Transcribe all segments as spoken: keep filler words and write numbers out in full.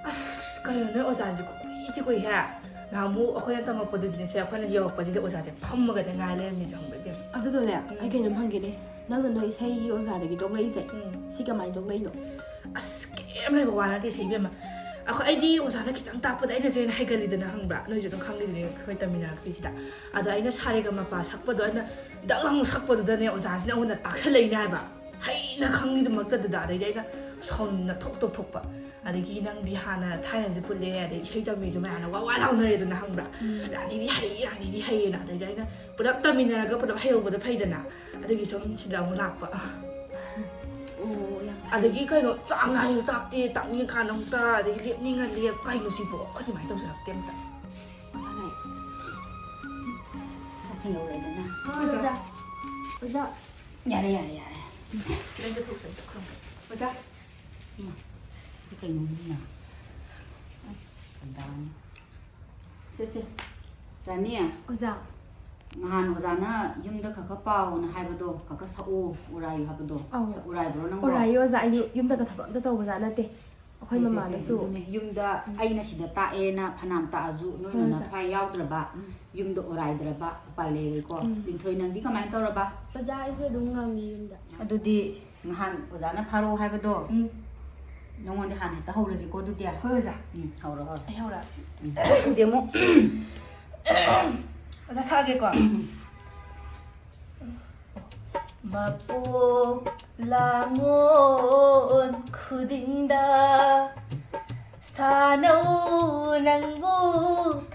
ꯑꯁ, ꯀꯩꯅꯣ, ꯅꯣꯏ ꯑꯣꯖꯥꯁꯦ ꯀꯨꯏꯗꯤ ꯀꯨꯏꯍꯦ꯫ ꯅꯍꯥꯟꯃꯨꯛ ꯑꯩꯈꯣꯏꯅ ꯇꯝꯃꯛꯄꯗꯨꯗꯤꯅꯦ, ꯁꯦ, ꯑꯩꯈꯣꯏꯅ ꯌꯧꯔꯛꯄꯗꯨꯗꯤ ꯑꯣꯖꯥꯁꯦ ꯐꯝꯃꯒꯅꯦ ꯉꯥꯏ ꯂꯩꯔꯝꯃꯤꯁꯦ, ꯈꯪꯕ꯭ꯔꯥ, ꯏꯕꯦꯝꯃ? ꯑꯗꯨꯗꯣꯅꯦ, ꯑꯩ ꯀꯩꯅꯣꯝ ꯍꯪꯒꯦꯅꯦ꯫ ꯅꯪꯅ ꯅꯣꯏ ꯏꯁꯩꯒꯤ ꯑꯣꯖꯥꯗꯒꯤ ꯇꯣꯛꯂꯛꯏꯁꯦ, ꯎꯝ꯫ ꯁꯤ ꯀꯃꯥꯏꯅ ꯇꯣꯛꯂꯛꯏꯅꯣ? ꯑꯁ, ꯀꯩꯝ ꯂꯩꯕ ꯋꯥ ꯅꯠꯇꯦ ꯁꯤ, ꯏꯕꯦꯝꯃ꯫ ꯑꯩꯈꯣꯏ, ꯑꯩꯗꯤ ꯑꯣꯖꯥꯅ ꯈꯤꯇꯪ ꯇꯥꯛꯄꯗ ꯑꯩꯅꯁꯨ ꯍꯦꯟꯅ ꯍꯩꯒꯜꯂꯤꯗꯅ, ꯈꯪꯕ꯭ꯔꯥ? ꯅꯣꯏꯁꯨ ꯑꯗꯨꯝ ꯈꯪꯉꯤꯗꯨꯅꯤ ꯑꯩꯈꯣꯏ ꯇꯝꯃꯤꯟꯅꯔꯛꯄꯁꯤꯗ꯫ ꯑꯗꯣ ꯑꯩꯅ ꯁꯥꯔꯦꯒ ꯃꯄꯥ ꯁꯛꯄꯗꯣ ꯑꯩꯅ ꯗꯛ ꯂꯥꯎꯅ ꯁꯛꯄꯗꯨꯗꯅꯦ, ꯑꯣꯖꯥꯁꯤꯅ ꯑꯩꯉꯣꯟꯗ ꯇꯥꯛꯁꯜꯂꯛꯏꯅꯦ ꯍꯥꯏꯕ꯫ ꯍꯩꯅ ꯈꯪꯉꯤꯗꯨꯃꯛꯇꯗꯨꯗ꯫ ꯑꯗꯩꯗꯤ ꯑꯩꯅ ꯁꯥꯎꯅꯤꯡꯅ ꯊꯣꯛ ꯇꯧꯊꯣꯛꯄ꯫ ꯑꯗꯒꯤ ꯅꯪꯗꯤ ꯍꯥꯟꯅ ꯊꯥꯏꯅꯁꯨ ꯄꯨꯜꯂꯦ, ꯑꯗꯩ ꯏꯁꯩ ꯇꯝꯃꯤꯗꯣ ꯃꯌꯥꯝꯅ ꯋꯥ ꯋꯥ ꯂꯥꯎꯅꯔꯦꯗꯅ, ꯈꯪꯕ꯭ꯔꯥ? ꯎꯝ꯫ "ꯔꯥꯅꯤꯗꯤ ꯍꯩ, ꯔꯥꯅꯤꯗꯤ ꯍꯩꯌꯦꯅ"꯫ ꯑꯗꯩꯗꯤ ꯑꯩꯅ ꯄꯨꯂꯞ ꯇꯝꯃꯤꯟꯅꯔꯒ ꯄꯨꯂꯞ ꯍꯩꯍꯧꯕꯗꯣ ꯐꯩꯗꯅ꯫ ꯑꯗꯨꯒꯤ ꯁꯨꯝ ꯁꯤꯗ ꯑꯃꯨꯛ ꯂꯥꯛꯄ꯫ ꯑꯣ, ꯌꯥꯝ ꯐꯩ꯫ ꯑꯗꯒꯤ ꯀꯩꯅꯣ, ꯆꯥꯡ ꯅꯥꯏꯅꯁꯨ ꯇꯥꯛꯇꯦ, ꯇꯥꯛꯅꯤꯡꯉꯀꯥꯟꯗ ꯑꯃꯨꯛ ꯇꯥꯛ, ꯑꯗꯒꯤ ꯂꯦꯞꯅꯤꯡꯉ ꯂꯦꯞ꯫ ꯀꯩꯅꯣ ꯁꯤꯕꯣ? ꯑꯩꯈꯣꯏ ꯑꯗꯨꯃꯥꯏꯅ ꯇꯧꯖꯔꯛꯇꯦ ꯑꯝꯇ꯫ ꯑꯣꯖꯥ ꯂꯩ꯫ ꯆꯥꯁꯤꯜꯍꯧꯔꯦꯗꯅ꯫ ꯑꯣꯖꯥ꯫ ꯑꯣꯖꯥ꯫ ꯌꯥꯔꯦ, ꯌꯥꯔꯦ, ꯌꯥꯔꯦ꯫ ꯈꯤꯇꯪ ꯆꯠꯊꯣꯛꯁꯦ, ꯑꯝꯇ ꯈꯨꯔꯨꯝꯒꯦ꯫ ꯑꯣꯖꯥ꯫ ꯏꯃꯥ, ꯁꯤ ꯀꯩꯅꯣꯅꯤꯅ? ꯑꯁ, ꯀꯗꯥꯏꯅꯣ? ꯁꯦ, ꯁꯦ, ꯔꯥꯅꯤ꯫ ꯑꯣꯖꯥ꯫ ꯅꯍꯥꯟ ꯑꯣꯖꯥꯅ ꯌꯨꯝꯗ ꯈꯔ ꯈꯔ ꯄꯥꯎꯅ ꯍꯥꯏꯕꯗꯣ, ꯈꯔ ꯈꯔ ꯁꯛꯎ, ꯎꯔꯥꯏꯌꯨ ꯍꯥꯏꯕꯗꯣ꯫ ꯑꯧ꯫ ꯁꯛ-, ꯎꯔꯥꯏꯕ꯭ꯔꯣ ꯅꯪꯕꯣ? ꯎꯔꯥꯏꯌꯨ ꯑꯣꯖꯥ, ꯑꯩꯗꯤ ꯌꯨꯝꯗꯒ ꯊꯕꯛ ꯑꯝꯇ ꯇꯧꯕꯖꯥꯠ ꯅꯠꯇꯦ꯫ ꯑꯩꯈꯣꯏ ꯐꯩ, ꯐꯩ, ꯐꯩ꯫ ꯃꯃꯥꯅꯁꯨ꯫ ꯑꯗꯨꯅꯦ, ꯌꯨꯝꯗ ꯎꯝ꯫ ꯑꯩꯅ ꯁꯤꯗ ꯇꯥꯛꯑꯦꯅ ꯐꯅꯌꯥꯝ ꯇꯥꯛꯑꯁꯨ, ꯅꯣꯏꯅ ꯍꯣꯏ, ꯑꯣꯖꯥ꯫ ꯅꯊ꯭ꯋꯥꯏ ꯌꯥꯎꯗ꯭ꯔꯕ, ꯎꯝ꯫ ꯌꯨꯝꯗ ꯎꯔꯥꯏꯗ꯭ꯔꯕ, ꯎꯄꯥꯏ ꯂꯩꯔꯣꯏꯀꯣ꯫ ꯎꯝ꯫ ꯂꯤꯟꯊꯣꯏ, ꯅꯪꯗꯤ ꯀꯃꯥꯏꯅ ꯇꯧꯔꯕ? ꯑꯣꯖꯥ, ꯑꯩꯁꯨ ꯑꯗꯨꯝ ꯉꯪꯉꯤ ꯌꯨꯝꯗ꯫ ꯑꯗꯨꯗꯤ ꯅꯍꯥꯟ ꯑꯣꯖꯥꯅ ꯊꯥꯔꯛꯑꯣ ꯍꯥꯏꯕꯗꯣ, ꯎꯝ꯫ ꯅꯉꯣꯟꯗ ꯍꯥꯟꯅ ꯍꯦꯛꯇ ꯍꯧꯔꯁꯤꯀꯣ ꯑꯗꯨꯗꯤ꯫ ꯍꯣꯏ, ꯑꯣꯖꯥ꯫ ꯎꯝ, ꯍꯧꯔꯣ, ꯍꯧꯔꯣ꯫ ꯑꯩ ꯍꯧꯔꯛꯑꯒꯦ꯫ ꯎꯝ, ꯑꯗꯨꯗꯤ ꯑꯃꯨꯛ ꯑꯣꯖꯥ ꯁꯛꯑꯒꯦꯀꯣ꯫ ꯎꯝ꯫ ꯃꯄꯣꯛ ꯂꯥꯡꯉꯣꯟ ꯈꯨꯗꯤꯡꯗ ꯁꯥꯟꯅꯧ ꯅꯪꯕꯨ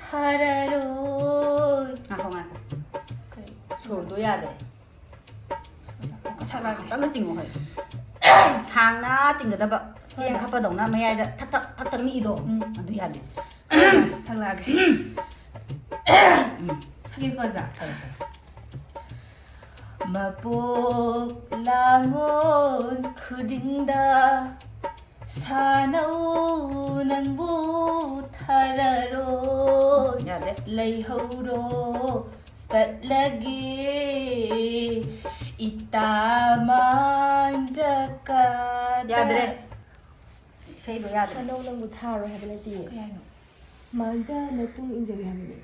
ꯊꯥꯔꯔꯣꯏ꯫ ꯉꯥꯏꯈꯣ, ꯉꯥꯏꯈꯣ꯫ ꯀꯩ? ꯁꯨꯔꯗꯣ ꯌꯥꯗꯦ꯫ ꯁꯛꯂꯛꯑꯒꯦ꯫ ꯈꯤꯇꯪꯒ ꯆꯤꯡꯉꯨ ꯍꯣꯏ꯫ ꯁꯥꯡꯅ ꯆꯤꯡꯒꯗꯕ꯫ ꯆꯦꯡ ꯍꯣꯏ꯫ ꯈꯞꯄꯗꯧꯅ ꯃꯌꯥꯏꯗ ꯊꯛ ꯊꯛ ꯊꯛ ꯊꯛ ꯅꯤꯛꯏꯗꯣ꯫ ꯎꯝ꯫ ꯑꯗꯨ ꯌꯥꯗꯦ꯫ ꯁꯛꯂꯛꯑꯒꯦ꯫ ꯎꯝ꯫ ꯁꯛꯀꯦꯀꯣ, ꯑꯣꯖꯥ? ꯁꯛꯂꯣ, ꯁꯛꯂꯣ꯫ ꯃꯄꯣꯛ ꯂꯥꯡꯉꯣꯟ ꯈꯨꯗꯤꯡꯗ ꯁꯥꯟꯅꯧ ꯅꯪꯕꯨ ꯊꯥꯔꯔꯣꯏ꯫ ꯌꯥꯗꯦ꯫ ꯂꯩꯍꯧꯔꯣ ꯆꯠꯂꯒꯦ ꯏꯇꯥ ꯃꯥꯟꯖꯀꯥꯗ꯫ ꯌꯥꯗ꯭ꯔꯦ꯫ ꯏꯁꯩꯗꯣ ꯌꯥꯗ꯭ꯔꯦ꯫ ꯁꯥꯅꯧ ꯅꯪꯕꯨ ꯊꯥꯔꯣꯏ ꯍꯥꯏꯕ ꯅꯠꯇꯦ꯫ ꯀꯩ ꯍꯥꯏꯅꯣ? ꯃꯥꯟꯖꯅ ꯇꯨꯡ ꯏꯟꯖꯒꯦ ꯍꯥꯏꯕꯅꯦ꯫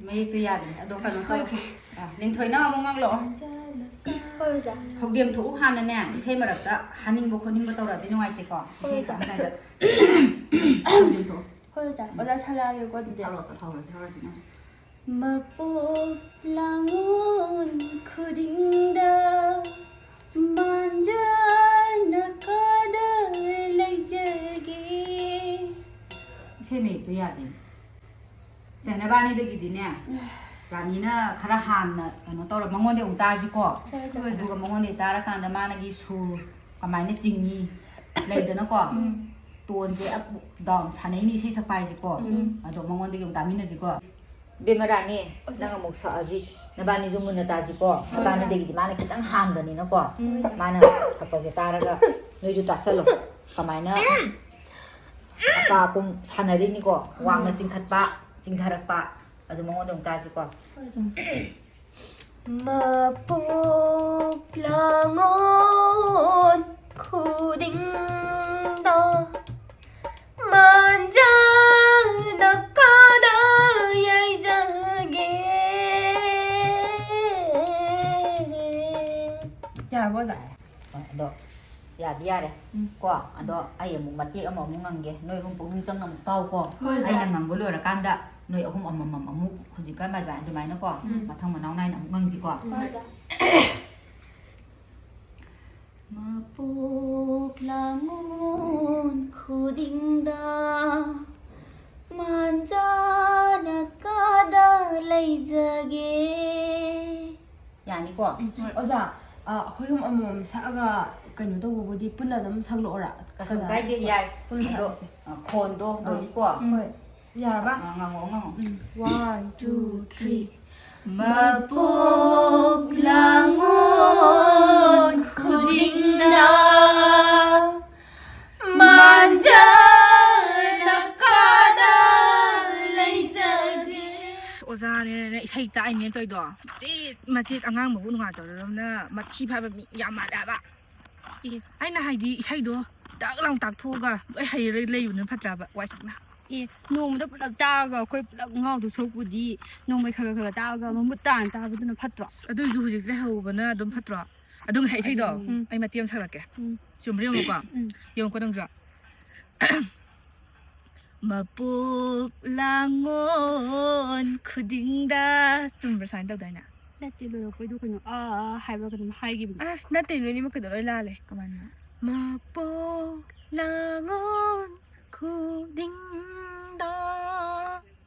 ꯃꯌꯦꯛꯇꯣ ꯌꯥꯗ꯭ꯔꯦ꯫ ꯑꯗꯣ ꯀꯩꯅꯣ ꯇꯧꯔꯣ꯫ ꯁꯣꯏꯈ꯭ꯔꯦ꯫ ꯑ, ꯂꯤꯟꯊꯣꯏꯅ ꯑꯃꯨꯛ ꯉꯥꯡꯂꯛꯑꯣ꯫ ꯃꯥꯟꯖꯅ ꯍꯣꯏ ꯑꯣꯖꯥ꯫ ꯈꯧꯗꯦꯝ ꯊꯣꯛꯎ ꯍꯥꯟꯅꯅꯦ, ꯏꯁꯩ ꯃꯔꯛꯇ ꯍꯥꯅꯤꯡꯕ ꯈꯣꯠꯅꯤꯡꯕ ꯇꯧꯔꯛꯑꯗꯤ ꯅꯨꯡꯉꯥꯏꯇꯦꯀꯣ꯫ ꯏꯁꯩ ꯍꯣꯏ, ꯁꯛꯑꯝꯗꯥꯏꯗ ꯈꯧꯗꯦꯝ ꯊꯣꯛꯎ꯫ ꯍꯣꯏ ꯑꯣꯖꯥ꯫ ꯑꯣꯖꯥ ꯁꯥꯔꯛꯑꯒꯦꯀꯣ ꯑꯗꯨꯗꯤ꯫ ꯁꯛꯂꯛꯑꯣ, ꯁꯛꯍꯧꯔꯣ, ꯁꯛꯍꯧꯔꯣ ꯁꯤꯅ꯫ ꯃꯄꯣꯛ ꯂꯥꯡꯉꯣꯟ ꯈꯨꯗꯤꯡꯗ ꯃꯥꯟꯖꯅ ꯀꯥꯗ ꯂꯩꯖꯒꯦ꯫ ꯏꯁꯩ ꯃꯌꯦꯛꯇꯣ ꯌꯥꯗꯦ꯫ ꯁꯦ, ꯅꯕꯥꯅꯤꯗꯒꯤꯗꯤꯅꯦ, ꯔꯥꯅꯤꯅ ꯈꯔ ꯍꯥꯟꯅ ꯀꯩꯅꯣ ꯇꯧꯔ ꯃꯉꯣꯟꯗ ꯑꯃꯨꯛ ꯇꯥꯁꯤꯀꯣ꯫ ꯍꯣꯏ ꯑꯣꯖꯥ꯫ ꯑꯗꯨꯒ ꯃꯉꯣꯟꯗꯒꯤ ꯇꯥꯔꯀꯥꯟꯗ ꯃꯥꯅꯒꯤ ꯁꯨꯔ ꯀꯃꯥꯏꯅ ꯆꯤꯡꯉꯤ ꯂꯩꯗꯅꯀꯣ꯫ ꯇꯣꯟꯁꯦ ꯑꯞ ꯗꯥꯎꯟ ꯁꯥꯟꯅꯩꯅꯤ ꯏꯁꯩ ꯁꯛꯄ ꯍꯥꯏꯁꯦꯀꯣ꯫ ꯎꯝ꯫ ꯑꯗꯣ ꯃꯉꯣꯟꯗꯒꯤ ꯑꯃꯨꯛ ꯇꯥꯃꯤꯟꯅꯁꯤꯀꯣ꯫ ꯕꯦꯝꯃ ꯔꯥꯅꯤ, ꯑꯣꯖꯥ꯫ ꯅꯪ ꯑꯃꯨꯛ ꯁꯛꯑꯗꯤ ꯅꯕꯥꯅꯤꯁꯨ ꯃꯨꯟꯅ ꯇꯥꯁꯤꯀꯣ꯫ ꯑꯣꯖꯥ꯫ ꯅꯕꯥꯅꯤꯗꯒꯤꯗꯤ ꯃꯥꯅ ꯈꯤꯇꯪ ꯍꯥꯟꯕꯅꯤꯅꯀꯣ꯫ ꯎꯝ꯫ ꯃꯥꯅ ꯁꯛꯄꯁꯦ ꯇꯥꯔꯒ ꯅꯣꯏꯁꯨ ꯇꯥꯁꯜꯂꯣ꯫ ꯀꯃꯥꯏꯅ ꯑꯀꯥ ꯑꯀꯨꯝ ꯁꯥꯟꯅꯔꯤꯅꯤꯀꯣ꯫ ꯋꯥꯡꯅ ꯆꯤꯡꯈꯠꯄ, ꯆꯤꯡꯊꯔꯛꯄ꯫ ꯑꯗꯨ ꯃꯉꯣꯟꯗ ꯑꯃꯨꯛ ꯇꯥꯁꯤꯀꯣ꯫ ꯃꯄꯣꯛ ꯂꯥꯡꯉꯣꯟ ꯈꯨꯗꯤꯡꯗ ꯃꯥꯟꯖꯅ ꯀꯥꯗ ꯌꯩꯖꯒꯦ꯫ ꯌꯥꯔꯕꯣ ꯑꯣꯖꯥ? ꯑꯗꯣ ꯌꯥꯗꯤ ꯌꯥꯔꯦ꯫ ꯎꯝ꯫ ꯀꯣ, ꯑꯗꯣ ꯑꯩ ꯑꯃꯨꯛ ꯃꯇꯦꯛ ꯑꯃ ꯑꯃꯨꯛ ꯉꯪꯒꯦ, ꯅꯣꯏ ꯑꯍꯨꯝ ꯄꯨꯛꯅꯤꯡ ꯆꯪꯅ ꯑꯃꯨꯛ ꯇꯥꯎꯀꯣ꯫ ꯍꯣꯏ, ꯑꯣꯖꯥ꯫ ꯑꯩꯅ ꯉꯪꯕ ꯂꯣꯏꯔꯀꯥꯟꯗ ꯅꯣꯏ ꯑꯍꯨꯝ ꯑꯃꯃꯝ ꯑꯃꯨꯛ ꯍꯧꯖꯤꯛꯀ ꯑꯗꯨꯃꯥꯏꯅ ꯑꯗꯨꯃꯥꯏꯅꯀꯣ꯫ ꯎꯝ꯫ ꯃꯊꯪ ꯃꯅꯥꯎ ꯅꯥꯏꯅ ꯑꯃꯨꯛ ꯉꯪꯁꯤꯀꯣ꯫ ꯍꯣꯏ ꯑꯣꯖꯥ꯫ ꯃꯄꯣꯛ ꯂꯥꯡꯉꯣꯟ ꯈꯨꯗꯤꯡꯗ ꯃꯥꯟꯖꯅ ꯀꯥꯗ ꯂꯩꯖꯒꯦ꯫ ꯌꯥꯅꯤꯀꯣ? ꯑꯣꯖꯥ, ꯑ, ꯑꯩꯈꯣꯏ ꯑꯍꯨꯝ ꯑꯃꯃꯝ ꯁꯛꯑꯒ ꯀꯩꯅꯣ ꯇꯧꯕꯕꯨꯗꯤ ꯄꯨꯟꯅ ꯑꯗꯨꯝ ꯁꯛꯂꯛꯑꯣꯔꯥ? ꯀꯩꯁꯨ ꯀꯥꯏꯗꯦ, ꯌꯥꯏ꯫ ꯄꯨꯟꯅ ꯑꯗꯣ, ꯁꯛꯂꯁꯦ꯫ ꯑ, ꯈꯣꯟꯗꯣ, ꯗꯣꯂꯤꯀꯣ꯫ ꯍꯣꯏ꯫ ꯌꯥꯔꯕ? ꯑ, ꯉꯥꯡꯉꯛꯑꯣ, ꯉꯥꯡꯉꯛꯑꯣ꯫ ꯎꯝ꯫ One, two, three. ꯃꯄꯣꯛ ꯂꯥꯡꯉꯣꯟ ꯈꯨꯗꯤꯡꯗ ꯃꯥꯟꯖꯅ ꯀꯥꯗ ꯂꯩꯖꯒꯦ꯫ ꯑꯁ, ꯑꯣꯖꯥꯅꯦꯅ ꯏꯁꯩ ꯇꯥꯛꯏꯅꯦ ꯇꯧꯔꯤꯗꯣ꯫ ꯃꯆꯤꯠ ꯃꯆꯤꯠ ꯑꯉꯥꯡ ꯃꯕꯨꯛ ꯅꯨꯡꯉꯥꯏꯇꯧꯔꯝꯅ ꯃꯊꯤ ꯐꯥꯏꯕ ꯃꯤ ꯌꯥꯝ ꯃꯥꯜꯂꯦ ꯍꯥꯏꯕ꯫ ꯑꯦ, ꯑꯩꯅ ꯍꯥꯏꯗꯤ ꯏꯁꯩꯗꯣ ꯇꯥꯛ ꯂꯥꯎ ꯇꯥꯛꯊꯣꯛꯑꯒ ꯂꯣꯏ ꯍꯩꯔ ꯂꯩꯕꯅ ꯐꯠꯇ꯭ꯔꯕ? ꯋꯥꯏ ꯁꯪꯅ꯫ ꯑꯦ, ꯅꯣꯡꯃꯗ ꯄꯨꯂꯞ ꯇꯥꯛꯑꯒ ꯑꯩꯈꯣꯏ ꯄꯨꯂꯞ ꯉꯥꯎꯗꯧ ꯁꯔꯨꯛꯄꯨꯗꯤ ꯅꯣꯡꯃꯩ ꯈꯔ ꯈꯔ ꯈꯔ ꯇꯥꯛꯑꯒ ꯃꯃꯨꯠ ꯇꯥꯅ ꯇꯥꯕꯗꯨꯅ ꯐꯠꯇ꯭ꯔꯣ? ꯑꯗꯨꯏꯁꯨ ꯍꯧꯖꯤꯛꯇꯩ ꯍꯧꯕꯅ ꯑꯗꯨꯝ ꯐꯠꯇ꯭ꯔꯣ? ꯑꯗꯨꯝ ꯍꯩ ꯏꯁꯩꯗꯣ ꯎꯝ꯫ ꯑꯩ ꯃꯇꯦꯛ ꯑꯃ ꯁꯛꯂꯛꯀꯦ꯫ ꯎꯝ꯫ ꯆꯨꯝꯕ꯭ꯔꯥ ꯌꯦꯡꯉꯨꯀꯣ꯫ ꯎꯝ꯫ ꯌꯦꯡꯉꯨꯀꯣ ꯅꯪꯁꯨ꯫ ꯃꯄꯣꯛ ꯂꯥꯡꯉꯣꯟ ꯈꯨꯗꯤꯡꯗ꯫ ꯆꯨꯝꯕ꯭ꯔꯥ? ꯁꯨꯃꯥꯏꯅ ꯇꯧꯗꯥꯏꯅꯦ? ꯅꯠꯇꯦ, ꯂꯣꯏꯔꯛꯄꯩꯗꯣ ꯀꯩꯅꯣ, ꯑꯥ, ꯑꯥ ꯍꯥꯏꯕ꯭ꯔꯥ ꯀꯩꯅꯣꯝ ꯍꯥꯏꯈꯤꯕꯅꯦ꯫ ꯑꯁ, ꯅꯠꯇꯦ, ꯅꯣꯏꯅꯤꯃꯛꯀꯤꯗꯣ ꯂꯣꯏ ꯂꯥꯜꯂꯦ꯫ ꯀꯃꯥꯏꯅ? ꯃꯄꯣꯛ ꯂꯥꯡꯉꯣꯟ ꯈꯨꯗꯤꯡꯗ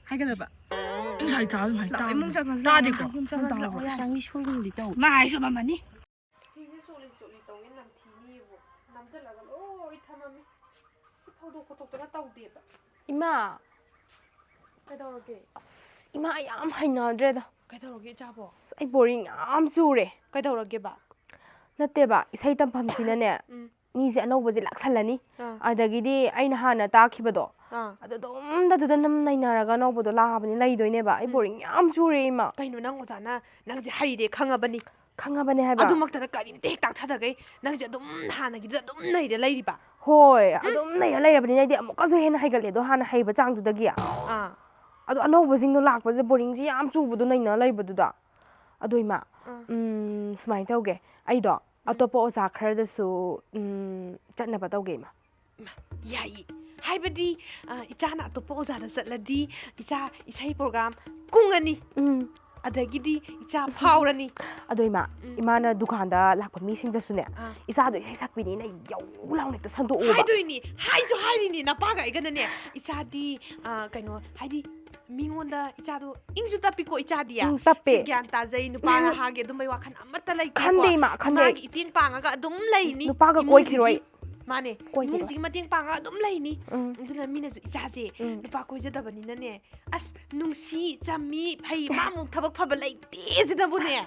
ꯍꯥꯏꯒꯗꯕ꯫ ꯉꯁꯥꯏ ꯇꯥꯕ ꯑꯗꯨꯃꯥꯏꯅ ꯂꯥꯛꯑꯣ, ꯇꯥꯕ꯫ ꯏꯃꯨꯡ ꯆꯪꯉꯁꯤ, ꯇꯥꯗꯦꯀꯣ? ꯂꯥꯛꯑꯣ, ꯏꯃꯨꯡ ꯆꯪꯉꯁꯤ, ꯂꯥꯛꯑꯣ꯫ ꯌꯥ, ꯅꯪꯒꯤ ꯁꯣꯏꯕꯕꯨꯗꯤ ꯇꯧ꯫ ꯃꯥ ꯍꯥꯏꯁꯨ ꯃꯃꯜꯅꯤ꯫ ꯐꯤꯁꯦ ꯆꯣꯠꯂꯤ ꯆꯣꯠꯂꯤ ꯇꯧꯋꯦ, ꯅꯝꯊꯤꯅꯤꯕꯨ꯫ ꯅꯝꯁꯤꯜꯂꯒ ꯂꯣꯏ ꯊꯝꯃꯝꯃꯤ꯫ ꯁꯤ ꯐꯧꯗꯣꯛ ꯈꯣꯠꯇꯣꯛꯇꯅ ꯇꯧꯗꯦꯕ꯫ ꯏꯃꯥ! ꯀꯩꯗꯧꯔꯒꯦ? ꯑꯁ, ꯏꯃꯥ, ꯑꯩ ꯌꯥꯝ ꯍꯩꯅꯗ꯭ꯔꯦꯗ꯫ ꯀꯩꯗꯧꯔꯒꯦ ꯏꯆꯥꯕꯣ? ꯑꯁ, ꯑꯩ ꯕꯣꯔꯤꯡ ꯌꯥꯝ ꯆꯨꯔꯦ꯫ ꯀꯩꯗꯧꯔꯒꯦꯕ? ꯅꯠꯇꯦꯕ, ꯏꯁꯩ ꯇꯝꯐꯝꯁꯤꯅꯅꯦ, ꯎꯝ꯫ ꯃꯤꯁꯦ ꯑꯅꯧꯕꯁꯦ ꯂꯥꯛꯁꯜꯂꯅꯤ꯫ ꯑꯥ꯫ ꯑꯗꯒꯤꯗꯤ ꯑꯩꯅ ꯍꯥꯟꯅ ꯇꯥꯛꯈꯤꯕꯗꯣ, ꯑꯥ꯫ ꯑꯗꯨ ꯑꯗꯨꯝ ꯑꯗꯨꯗ ꯑꯗꯨꯝ ꯅꯩꯅꯔꯒ ꯑꯅꯧꯕꯗꯣ ꯂꯥꯛꯑꯕꯅꯤ, ꯂꯩꯗꯣꯏꯅꯦꯕ꯫ ꯑꯩ ꯎꯝ꯫ ꯕꯣꯔꯤꯡ ꯌꯥꯝ ꯆꯨꯔꯦ, ꯏꯃꯥ꯫ ꯀꯩꯅꯣ, ꯅꯪ ꯑꯣꯖꯥꯅ ꯅꯪꯁꯦ ꯍꯩꯔꯦ ꯈꯪꯉꯕꯅꯤ? ꯈꯪꯉꯕꯅꯦ ꯍꯥꯏꯕ꯫ ꯑꯗꯨꯃꯛꯇꯗ ꯀꯔꯤꯝꯇ ꯍꯦꯛ ꯇꯥꯛꯊꯗꯈꯩ ꯅꯪꯁꯦ ꯑꯗꯨꯝ ꯍꯥꯟꯅꯒꯤꯗꯨꯗ ꯑꯗꯨꯝ ꯅꯩꯔ ꯂꯩꯔꯤꯕ? ꯍꯣꯏ, ꯎꯝ꯫ ꯑꯗꯨꯝ ꯅꯩꯔ ꯂꯩꯔꯕꯅꯤꯅ ꯑꯩꯗꯤ ꯑꯃꯨꯛꯀꯁꯨ ꯍꯦꯟꯅ ꯍꯩꯒꯠꯂꯦꯗꯣ ꯍꯥꯟꯅ ꯍꯩꯕ ꯆꯥꯡꯗꯨꯗꯒꯤ꯫ ꯑꯥ꯫ ꯑꯗꯣ ꯑꯅꯧꯕꯁꯤꯡꯗꯣ ꯂꯥꯛꯄꯁꯦ ꯕꯣꯔꯤꯡꯁꯤ ꯌꯥꯝ ꯆꯨꯕꯗꯣ ꯅꯩꯅ ꯂꯩꯕꯗꯨꯗ꯫ ꯑꯗꯣ ꯏꯃꯥ, ꯑꯥ꯫ ꯎꯝ, ꯁꯨꯃꯥꯏꯅ ꯇꯧꯒꯦ, ꯑꯩꯗꯣ ꯎꯝ꯫ ꯑꯇꯣꯞꯄ ꯑꯣꯖꯥ ꯈꯔꯗꯁꯨ, ꯎꯝ, ꯆꯠꯅꯕ ꯇꯧꯒꯦ, ꯏꯃꯥ꯫ ꯏꯃꯥ, ꯌꯥꯏꯌꯦ꯫ ꯍꯥꯏꯕꯗꯤ, ꯑ, ꯏꯆꯥꯅ ꯑꯇꯣꯞꯄ ꯑꯣꯖꯥꯗ ꯆꯠꯂꯗꯤ ꯏꯆꯥ ꯏꯁꯩ program ꯀꯨꯡꯉꯅꯤ꯫ ꯎꯝ꯫ ꯑꯗꯒꯤꯗꯤ ꯏꯆꯥ ꯐꯥꯎꯔꯅꯤ꯫ ꯑꯗꯣ ꯏꯃꯥ, ꯎꯝ꯫ ꯏꯃꯥꯅ ꯗꯨꯀꯥꯟꯗ ꯂꯥꯛꯄ ꯃꯤꯁꯤꯡꯗꯁꯨꯅꯦ, ꯑꯥ꯫ ꯏꯆꯥꯗꯣ ꯏꯁꯩ ꯁꯛꯄꯤꯅꯤꯅ ꯌꯧ ꯂꯥꯎꯅ ꯍꯦꯛꯇ ꯁꯟꯗꯣꯛꯑꯣꯕ꯫ ꯍꯥꯏꯗꯣꯏꯅꯤ, ꯍꯥꯏꯁꯨ ꯍꯥꯏꯔꯤꯅꯤ, ꯅꯄꯥꯒ ꯑꯩꯒꯅꯅꯦ, ꯏꯆꯥꯗꯤ, ꯑ, ꯀꯩꯅꯣ, ꯍꯥꯏꯗꯤ, ꯃꯤꯉꯣꯟꯗ ꯏꯆꯥꯗꯣ ꯏꯪꯁꯨ ꯇꯞꯄꯤꯀꯣ ꯏꯆꯥꯗꯤ꯫ ꯎꯝ, ꯇꯞꯄꯦ꯫ ꯁꯤ ꯒ꯭ꯌꯥꯟ ꯇꯥꯖꯩ, ꯅꯨꯄꯥ ꯅꯍꯥꯒꯤ ꯑꯗꯨꯝꯕꯩ ꯋꯥꯈꯜ ꯑꯃꯠꯇ ꯂꯩꯇꯦꯀꯣ꯫ ꯈꯟꯗꯦ, ꯏꯃꯥ, ꯈꯟꯗꯦ꯫ ꯏꯃꯥꯒꯤ ꯏꯇꯦꯡ ꯄꯥꯡꯉꯒ ꯑꯗꯨꯝ ꯂꯩꯅꯤ꯫ ꯅꯨꯄꯥꯒ ꯏꯃꯨꯡꯁꯤꯒꯤ ꯀꯣꯏꯈꯤꯔꯣꯏ꯫ ꯃꯥꯅꯦ꯫ ꯀꯣꯏꯈꯤꯔꯣꯏ꯫ ꯏꯃꯨꯡꯁꯤꯒꯤ ꯃꯇꯦꯡ ꯄꯥꯡꯉꯒ ꯑꯗꯨꯝ ꯂꯩꯅꯤ꯫ ꯎꯝ꯫ ꯑꯗꯨꯅ ꯃꯤꯅꯁꯨ ꯏꯆꯥꯁꯦ ꯎꯝ꯫ ꯅꯨꯄꯥ ꯀꯣꯏꯖꯗꯕꯅꯤꯅꯅꯦ, "ꯑꯁ, ꯅꯨꯡꯁꯤ, ꯆꯝꯃꯤ, ꯐꯩ, ꯃꯥꯃꯨꯛ ꯊꯕꯛ ꯐꯕ ꯂꯩꯇꯦ" ꯁꯤꯅꯕꯨꯅꯦ꯫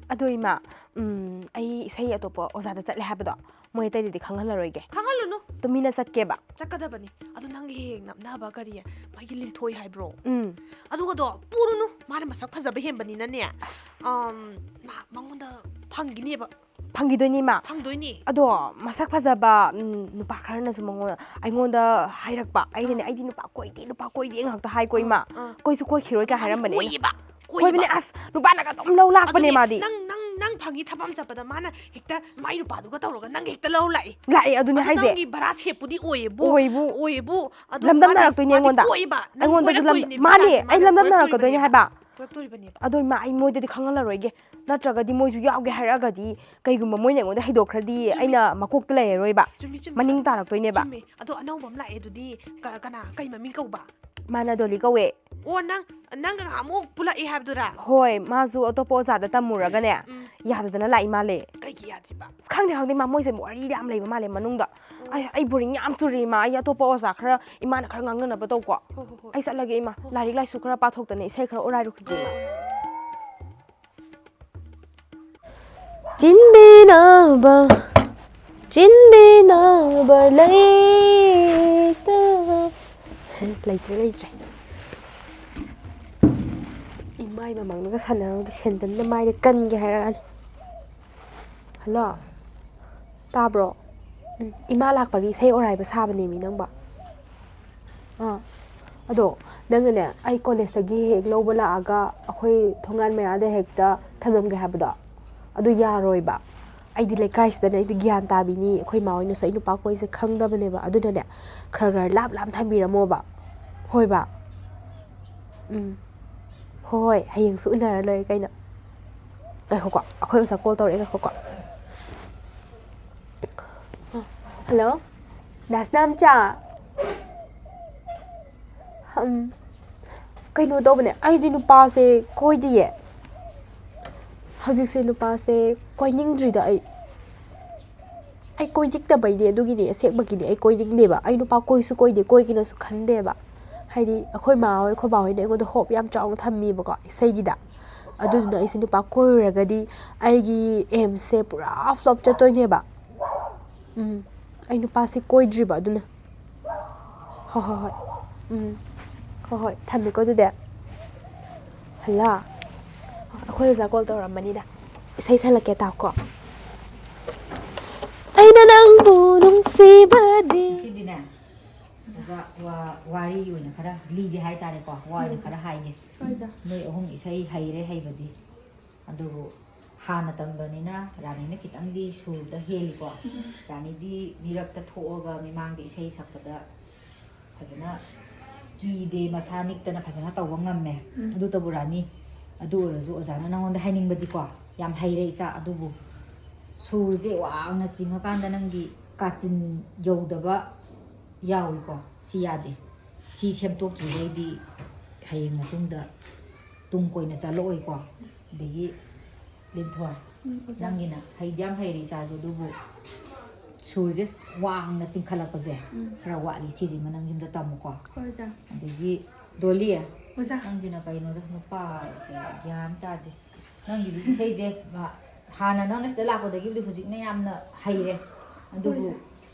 ꯑꯗꯣ ꯏꯃꯥ, ꯎꯝ, ꯑꯩ ꯏꯁꯩ ꯑꯇꯣꯞꯄ ꯑꯣꯖꯥꯗ ꯆꯠꯂꯦ ꯍꯥꯏꯕꯗꯣ, ꯃꯣꯏ ꯑꯇꯩꯗꯗꯤ ꯈꯪꯍꯜꯂꯔꯣꯏꯒꯦ꯫ ꯈꯪꯍꯜꯂꯨꯅꯨ꯫ ꯇꯨꯃꯤꯟꯅ ꯆꯠꯀꯦꯕ꯫ ꯆꯠꯀꯗꯕꯅꯤ꯫ ꯑꯗꯨ ꯅꯪꯒꯤ ꯍꯦꯛ ꯍꯦꯛ ꯅꯞꯅꯕ ꯀꯔꯤ, ꯃꯥꯒꯤ ꯂꯤꯟꯊꯣꯏ ꯍꯥꯏꯕ꯭ꯔꯣ? ꯎꯝ꯫ ꯑꯗꯨꯒꯗꯣ ꯄꯨꯔꯨꯅꯨ꯫ ꯃꯥꯅ ꯃꯁꯛ ꯐꯖꯕ ꯍꯦꯟꯕꯅꯤꯅꯅꯦ꯫ ꯑꯁ꯫ ꯑꯝ, ꯃꯥ, ꯃꯉꯣꯟꯗ ꯐꯪꯈꯤꯅꯦꯕ꯫ ꯐꯪꯈꯤꯗꯣꯏꯅꯤ ꯏꯃꯥ꯫ ꯐꯪꯗꯣꯏꯅꯤ꯫ ꯑꯗꯣ ꯃꯁꯛ ꯐꯖꯕ ꯎꯝ, ꯅꯨꯄꯥ ꯈꯔꯅꯁꯨ ꯃꯉꯣꯟꯗ ꯑꯩꯉꯣꯟꯗ ꯍꯥꯏꯔꯛꯄ꯫ ꯑꯩꯅꯅꯦ, ꯑꯩꯗꯤ ꯅꯨꯄꯥ ꯀꯣꯏꯗꯦ, ꯅꯨꯄꯥ ꯀꯣꯏꯗꯦ ꯉꯥꯛꯇ ꯍꯥꯏꯀꯣ ꯏꯃꯥ꯫ ꯑꯥ꯫ ꯀꯣꯏꯁꯨ ꯀꯣꯏꯈꯤꯔꯣꯏ ꯀꯥꯏ ꯍꯥꯏꯔꯝꯕꯅꯦ ꯑꯩꯅ꯫ ꯀꯣꯏꯌꯦꯕ꯫ ꯀꯣꯏꯕꯅꯦ ꯑꯁ, ꯅꯨꯄꯥꯅꯒ ꯑꯗꯨꯝ ꯂꯧ ꯂꯥꯛꯄꯅꯦ ꯑꯗꯨꯅꯦ, ꯃꯥꯗꯤ꯫ ꯅꯪ ꯅꯪ ꯅꯪ ꯐꯪꯉꯤ ꯊꯕꯛ ꯑꯃ ꯆꯠꯄꯗ ꯃꯥꯅ ꯍꯦꯛꯇ ꯃꯥꯏ ꯅꯨꯄꯥꯗꯨꯒ ꯇꯧꯔꯒ ꯅꯪ ꯍꯦꯛꯇ ꯂꯧ ꯂꯥꯛꯏ꯫ ꯂꯥꯛꯑꯦ ꯑꯗꯨꯅꯦ ꯑꯗꯨ ꯍꯥꯏꯁꯦ꯫ ꯅꯪꯒꯤ ꯚꯔꯥ ꯁꯦꯞꯄꯨꯗꯤ ꯑꯣꯏꯌꯦꯕꯨ꯫ ꯑꯣꯏꯕꯨ꯫ ꯑꯣꯏꯌꯦꯕꯨ꯫ ꯑꯗꯣ ꯂꯝꯗꯝꯅꯔꯛꯇꯣꯏꯅꯦ ꯃꯥꯗꯤ ꯑꯩꯉꯣꯟꯗ꯫ ꯀꯣꯏꯕ꯫ ꯅꯪ ꯑꯩꯉꯣꯟꯗꯁꯨ ꯂꯝ- ꯀꯣꯏꯔꯛꯇꯣꯏꯅꯦ ꯃꯥꯅꯦ, ꯃꯆꯥꯁꯦ꯫ ꯑꯩ ꯂꯝꯗꯝꯅꯔꯛꯀꯗꯣꯏꯅꯦ ꯀꯣꯏꯔꯛꯇꯣꯔꯤꯕꯅꯦꯕ꯫ ꯍꯥꯏꯕ꯫ ꯀꯣꯏꯔꯛꯇꯣꯔꯤꯕꯅꯦꯕ꯫ ꯑꯗꯣ ꯏꯃꯥ, ꯑꯩ ꯃꯣꯏꯗꯗꯤ ꯈꯪꯍꯜꯂꯔꯣꯏꯒꯦ꯫ ꯅꯠꯇ꯭ꯔꯒꯗꯤ ꯃꯣꯏꯁꯨ ꯌꯥꯎꯒꯦ ꯍꯥꯏꯔꯛꯑꯒꯗꯤ ꯀꯩꯒꯨꯝꯕ ꯃꯣꯏꯅ ꯑꯩꯉꯣꯟꯗ ꯍꯩꯗꯣꯛꯈ꯭ꯔꯗꯤ ꯆꯨꯝꯃꯤ꯫ ꯑꯩꯅ ꯃꯀꯣꯛꯇ ꯂꯩꯔꯔꯣꯏꯕ꯫ ꯆꯨꯝꯃꯤ, ꯆꯨꯝꯃꯤ꯫ ꯃꯅꯤꯡ ꯇꯥꯔꯛꯇꯣꯏꯅꯦꯕ꯫ ꯆꯨꯝꯃꯤ꯫ ꯑꯗꯣ ꯑꯅꯧꯕ ꯑꯃ ꯂꯥꯛꯑꯦ ꯑꯗꯨꯗꯤ꯫ ꯀ- ꯀꯅꯥ? ꯀꯩ ꯃꯃꯤꯡ ꯀꯧꯕ? ꯃꯥꯅ ꯗꯣꯂꯤ ꯀꯧꯋꯦ꯫ ꯑꯣ, ꯅꯪ ꯅꯪꯒ ꯉꯍꯥꯟꯃꯨꯛ ꯄꯨꯂꯛꯑꯦ ꯍꯥꯏꯕꯗꯨꯔꯥ? ꯍꯣꯏ, ꯃꯥꯁꯨ ꯑꯇꯣꯞꯄ ꯑꯣꯖꯥꯗ ꯇꯝꯃꯨꯔꯒꯅꯦ, ꯎꯝ꯫ ꯌꯥꯗꯗꯅ ꯂꯥꯛꯏ ꯃꯥꯜꯂꯦ꯫ ꯀꯩꯒꯤ ꯌꯥꯗ꯭ꯔꯤꯕ? ꯑꯁ, ꯈꯪꯗꯦ, ꯈꯪꯗꯦ, ꯃꯥ ꯃꯣꯏꯁꯦ ꯋꯥꯔꯤ ꯌꯥꯝ ꯂꯩꯕ ꯃꯥꯜꯂꯦ ꯃꯅꯨꯡꯗ꯫ ꯑꯣ꯫ ꯑꯩ ꯑꯩ ꯕꯣꯔꯤꯡ ꯌꯥꯝ ꯆꯨꯔꯦ ꯏꯃꯥ, ꯑꯩ ꯑꯇꯣꯞꯄ ꯑꯣꯖꯥ ꯈꯔ, ꯏꯃꯥꯅ ꯈꯔ ꯉꯥꯡꯅꯅꯕ ꯇꯧꯀꯣ꯫ ꯍꯣꯏ, ꯍꯣꯏ, ꯍꯣꯏ꯫ ꯑꯩ ꯆꯠꯂꯒꯦ ꯏꯃꯥ, ꯍꯣꯏ, ꯂꯥꯏꯔꯤꯛ ꯂꯥꯏꯁꯨ ꯈꯔ ꯄꯥꯊꯣꯛꯇꯅ ꯏꯁꯩ ꯈꯔ ꯑꯣꯔꯥꯏꯔꯨꯈꯤꯒꯦ ꯏꯃꯥ꯫ ꯆꯤꯟꯕꯤꯅꯕ, ꯆꯤꯟꯕꯤꯅꯕ ꯂꯩꯇ-, ꯂꯩꯇ꯭ꯔꯦ, ꯂꯩꯇ꯭ꯔꯦ꯫ ꯏꯃꯥꯏ ꯃꯃꯥꯡꯗꯒ ꯁꯥꯟꯅꯔꯨꯔꯗꯤ ꯁꯦꯟꯗꯟꯅ ꯃꯥꯏꯗ ꯀꯟꯒꯦ ꯍꯥꯏꯔꯛꯑꯅꯤ꯫ ꯍꯜꯂꯣ, ꯇꯥꯕ꯭ꯔꯣ? ꯎꯝ, ꯏꯃꯥ ꯂꯥꯛꯄꯒꯤ ꯏꯁꯩ ꯑꯣꯔꯥꯏꯕ ꯁꯥꯕꯅꯦꯃꯤ ꯅꯪꯕꯣ꯫ ꯑꯥ, ꯑꯗꯣ ꯅꯪꯅꯅꯦ, ꯑꯩ ꯀꯣꯂꯦꯖꯇꯒꯤ ꯍꯦꯛ ꯂꯧꯕ ꯂꯥꯛꯑꯒ ꯑꯩꯈꯣꯏ ꯊꯣꯡꯒꯥꯟ ꯃꯌꯥꯗ ꯍꯦꯛꯇ ꯊꯝꯂꯝꯒꯦ ꯍꯥꯏꯕꯗꯣ, ꯑꯗꯨ ꯌꯥꯔꯣꯏꯕ꯫ ꯑꯩꯗꯤ ꯂꯩꯀꯥꯏꯁꯤꯗꯅꯦ, ꯑꯩꯗꯤ ꯒ꯭ꯌꯥꯟ ꯇꯥꯕꯤꯅꯤ, ꯑꯩꯈꯣꯏ ꯏꯃꯥ ꯍꯣꯏꯅꯁꯨ ꯑꯩ ꯅꯨꯄꯥ ꯀꯣꯏꯁꯦ ꯈꯪꯗꯕꯅꯦꯕ꯫ ꯑꯗꯨꯅꯅꯦ, ꯈꯔ ꯈꯔ ꯂꯥꯞ ꯂꯥꯞ ꯊꯝꯕꯤꯔꯝꯃꯣꯕ꯫ ꯍꯣꯏꯕ꯫ ꯎꯝ꯫ ꯍꯣꯏ, ꯍꯣꯏ, ꯍꯌꯦꯡꯁꯨ ꯎꯅꯔ ꯂꯣꯏꯔꯦ ꯀꯩꯅꯣ꯫ ꯉꯥꯏꯈꯣꯀꯣ, ꯑꯩꯈꯣꯏ ꯑꯣꯖꯥ ꯀꯣꯜ ꯇꯧꯔꯛꯑꯦ, ꯉꯥꯏꯈꯣꯀꯣ꯫ ꯍꯜꯂꯣ, ꯗꯥꯁꯅꯥꯝꯆꯥ꯫ ꯎꯝ, ꯀꯩꯅꯣ ꯇꯧꯕꯅꯦ, ꯑꯩꯗꯤ ꯅꯨꯄꯥꯁꯦ ꯀꯣꯏꯗꯤꯌꯦ꯫ ꯍꯧꯖꯤꯛꯁꯦ ꯅꯨꯄꯥꯁꯦ ꯀꯣꯏꯅꯤꯡꯗ꯭ꯔꯤꯗ ꯑꯩ꯫ ꯑꯩ ꯀꯣꯏꯅꯤꯡꯗꯕꯩꯅꯦ, ꯑꯗꯨꯒꯤꯅꯦ, ꯑꯁꯦꯡꯕꯒꯤꯅꯦ꯫ ꯑꯩ ꯀꯣꯏꯅꯤꯡꯗꯦꯕ꯫ ꯑꯩ ꯅꯨꯄꯥ ꯀꯣꯏꯁꯨ ꯀꯣꯏꯗꯦ, ꯀꯣꯏꯒꯦꯅꯁꯨ ꯈꯟꯗꯦꯕ꯫ ꯍꯥꯏꯗꯤ ꯑꯩꯈꯣꯏ ꯃꯥ ꯍꯣꯏ, ꯑꯩꯈꯣꯏ ꯕꯥ ꯍꯣꯏꯅ ꯑꯩꯉꯣꯟꯗ ꯍꯣꯞ ꯌꯥꯝ ꯆꯥꯎꯅ ꯊꯝꯃꯤꯕꯀꯣ ꯏꯁꯩꯒꯤꯗ꯫ ꯑꯗꯨꯗꯨꯅ ꯑꯩꯁꯦ ꯅꯨꯄꯥ ꯀꯣꯏꯔꯨꯔꯒꯗꯤ ꯑꯩꯒꯤ ꯑꯦꯝꯁꯦ ꯄꯨꯔꯥ ꯐ꯭ꯂꯣꯞ ꯆꯠꯇꯣꯏꯅꯦꯕ꯫ ꯎꯝ, ꯑꯩ ꯅꯨꯄꯥꯁꯦ ꯀꯣꯏꯗ꯭ꯔꯤꯕ ꯑꯗꯨꯅ꯫ ꯍꯣꯏ, ꯍꯣꯏ, ꯍꯣꯏ꯫ ꯎꯝ, ꯍꯣꯏ, ꯍꯣꯏ, ꯊꯝꯃꯦꯀꯣ ꯑꯗꯨꯗꯤ꯫ ꯍꯜꯂꯣ꯫ ꯑꯩꯈꯣꯏ ꯑꯣꯖꯥ ꯀꯣꯜ ꯇꯧꯔꯝꯕꯅꯤꯗ꯫ ꯏꯁꯩ ꯁꯛꯂꯛꯀꯦ ꯇꯥꯎꯀꯣ꯫ ꯁꯤꯕꯗꯤ꯫ ꯁꯤꯗꯤꯅꯦ, ꯑꯣꯖꯥ, ꯋꯥ- ꯋꯥꯔꯤ ꯑꯣꯏꯅ ꯈꯔ ꯂꯤꯒꯦ ꯍꯥꯏꯇꯥꯔꯦꯀꯣ, ꯋꯥ ꯑꯣꯏꯅ ꯈꯔ ꯍꯥꯏꯒꯦ꯫ ꯍꯣꯏ, ꯑꯣꯖꯥ꯫ ꯅꯣꯏ ꯑꯍꯨꯝ ꯏꯁꯩ ꯍꯩꯔꯦ ꯍꯩꯕꯗꯤ, ꯑꯗꯨꯕꯨ ꯍꯥꯟꯅ ꯇꯝꯕꯅꯤꯅ ꯔꯥꯅꯤꯅ ꯈꯤꯇꯪꯗꯤ ꯁꯨꯔꯗ ꯍꯦꯜꯂꯤꯀꯣ꯫ ꯎꯝ꯫ ꯔꯥꯅꯤꯗꯤ ꯃꯤꯔꯛꯇ ꯊꯣꯛꯑꯒ ꯃꯤꯃꯥꯡꯗ ꯏꯁꯩ ꯁꯛꯄꯗ ꯐꯖꯅ ꯀꯤꯗꯦ, ꯃꯁꯥ ꯅꯤꯛꯇꯅ ꯐꯖꯅ ꯇꯧꯕ ꯉꯝꯃꯦ꯫ ꯎꯝ꯫ ꯑꯗꯨꯇꯕꯨ ꯔꯥꯅꯤ, ꯑꯗꯨ ꯑꯣꯏꯔꯁꯨ ꯑꯣꯖꯥꯅ ꯅꯉꯣꯟꯗ ꯍꯥꯏꯅꯤꯡꯕꯗꯤꯀꯣ, ꯌꯥꯝ ꯍꯩꯔꯦ ꯏꯆꯥ, ꯑꯗꯨꯕꯨ ꯁꯨꯔꯁꯦ ꯋꯥꯡꯅ ꯆꯤꯡꯉꯀꯥꯟꯗ ꯅꯪꯒꯤ ꯀꯥꯆꯤꯟ ꯌꯧꯗꯕ ꯌꯥꯎꯏꯀꯣ, ꯁꯤ ꯌꯥꯗꯦ꯫ ꯁꯤ ꯁꯦꯝꯗꯣꯛꯇ꯭ꯔꯤꯉꯩꯗꯤ ꯍꯌꯦꯡ ꯃꯇꯨꯡꯗ ꯇꯨꯡ ꯀꯣꯏꯅ ꯆꯠꯂꯛꯑꯣꯏꯀꯣ꯫ ꯑꯗꯒꯤ ꯂꯤꯟꯊꯣꯏ, ꯎꯝ, ꯑꯣꯖꯥ꯫ ꯅꯪꯒꯤꯅ ꯍꯩꯗꯤ ꯌꯥꯝ ꯍꯩꯔꯦ ꯏꯆꯥꯁꯨ, ꯑꯗꯨꯕꯨ ꯁꯨꯔꯁꯦ ꯋꯥꯡꯅ ꯆꯤꯡꯈꯠꯂꯛꯄꯁꯦ ꯎꯝ꯫ ꯈꯔ ꯋꯥꯠꯂꯤ꯫ ꯁꯤꯁꯤꯃ ꯅꯪ ꯌꯨꯝꯗ ꯇꯝꯃꯨꯀꯣ꯫ ꯍꯣꯏ, ꯑꯣꯖꯥ꯫ ꯑꯗꯒꯤ ꯗꯣꯂꯤ, ꯑꯣꯖꯥ꯫ ꯅꯪꯁꯤꯅ ꯀꯩꯅꯣꯗ ꯅꯨꯄꯥ ꯀꯌꯥ ꯒ꯭ꯌꯥꯟ ꯇꯥꯗꯦ꯫ ꯅꯪꯒꯤꯗꯤ ꯏꯁꯩꯁꯦ, ꯃꯥ, ꯍꯥꯟꯅ ꯅꯪꯅ ꯁꯤꯗ ꯂꯥꯛꯄꯗꯒꯤꯕꯨꯗꯤ ꯍꯧꯖꯤꯛꯅ ꯌꯥꯝꯅ ꯍꯩꯔꯦ꯫ ꯑꯗꯨꯕꯨ ꯍꯣꯏ, ꯑꯣꯖꯥ꯫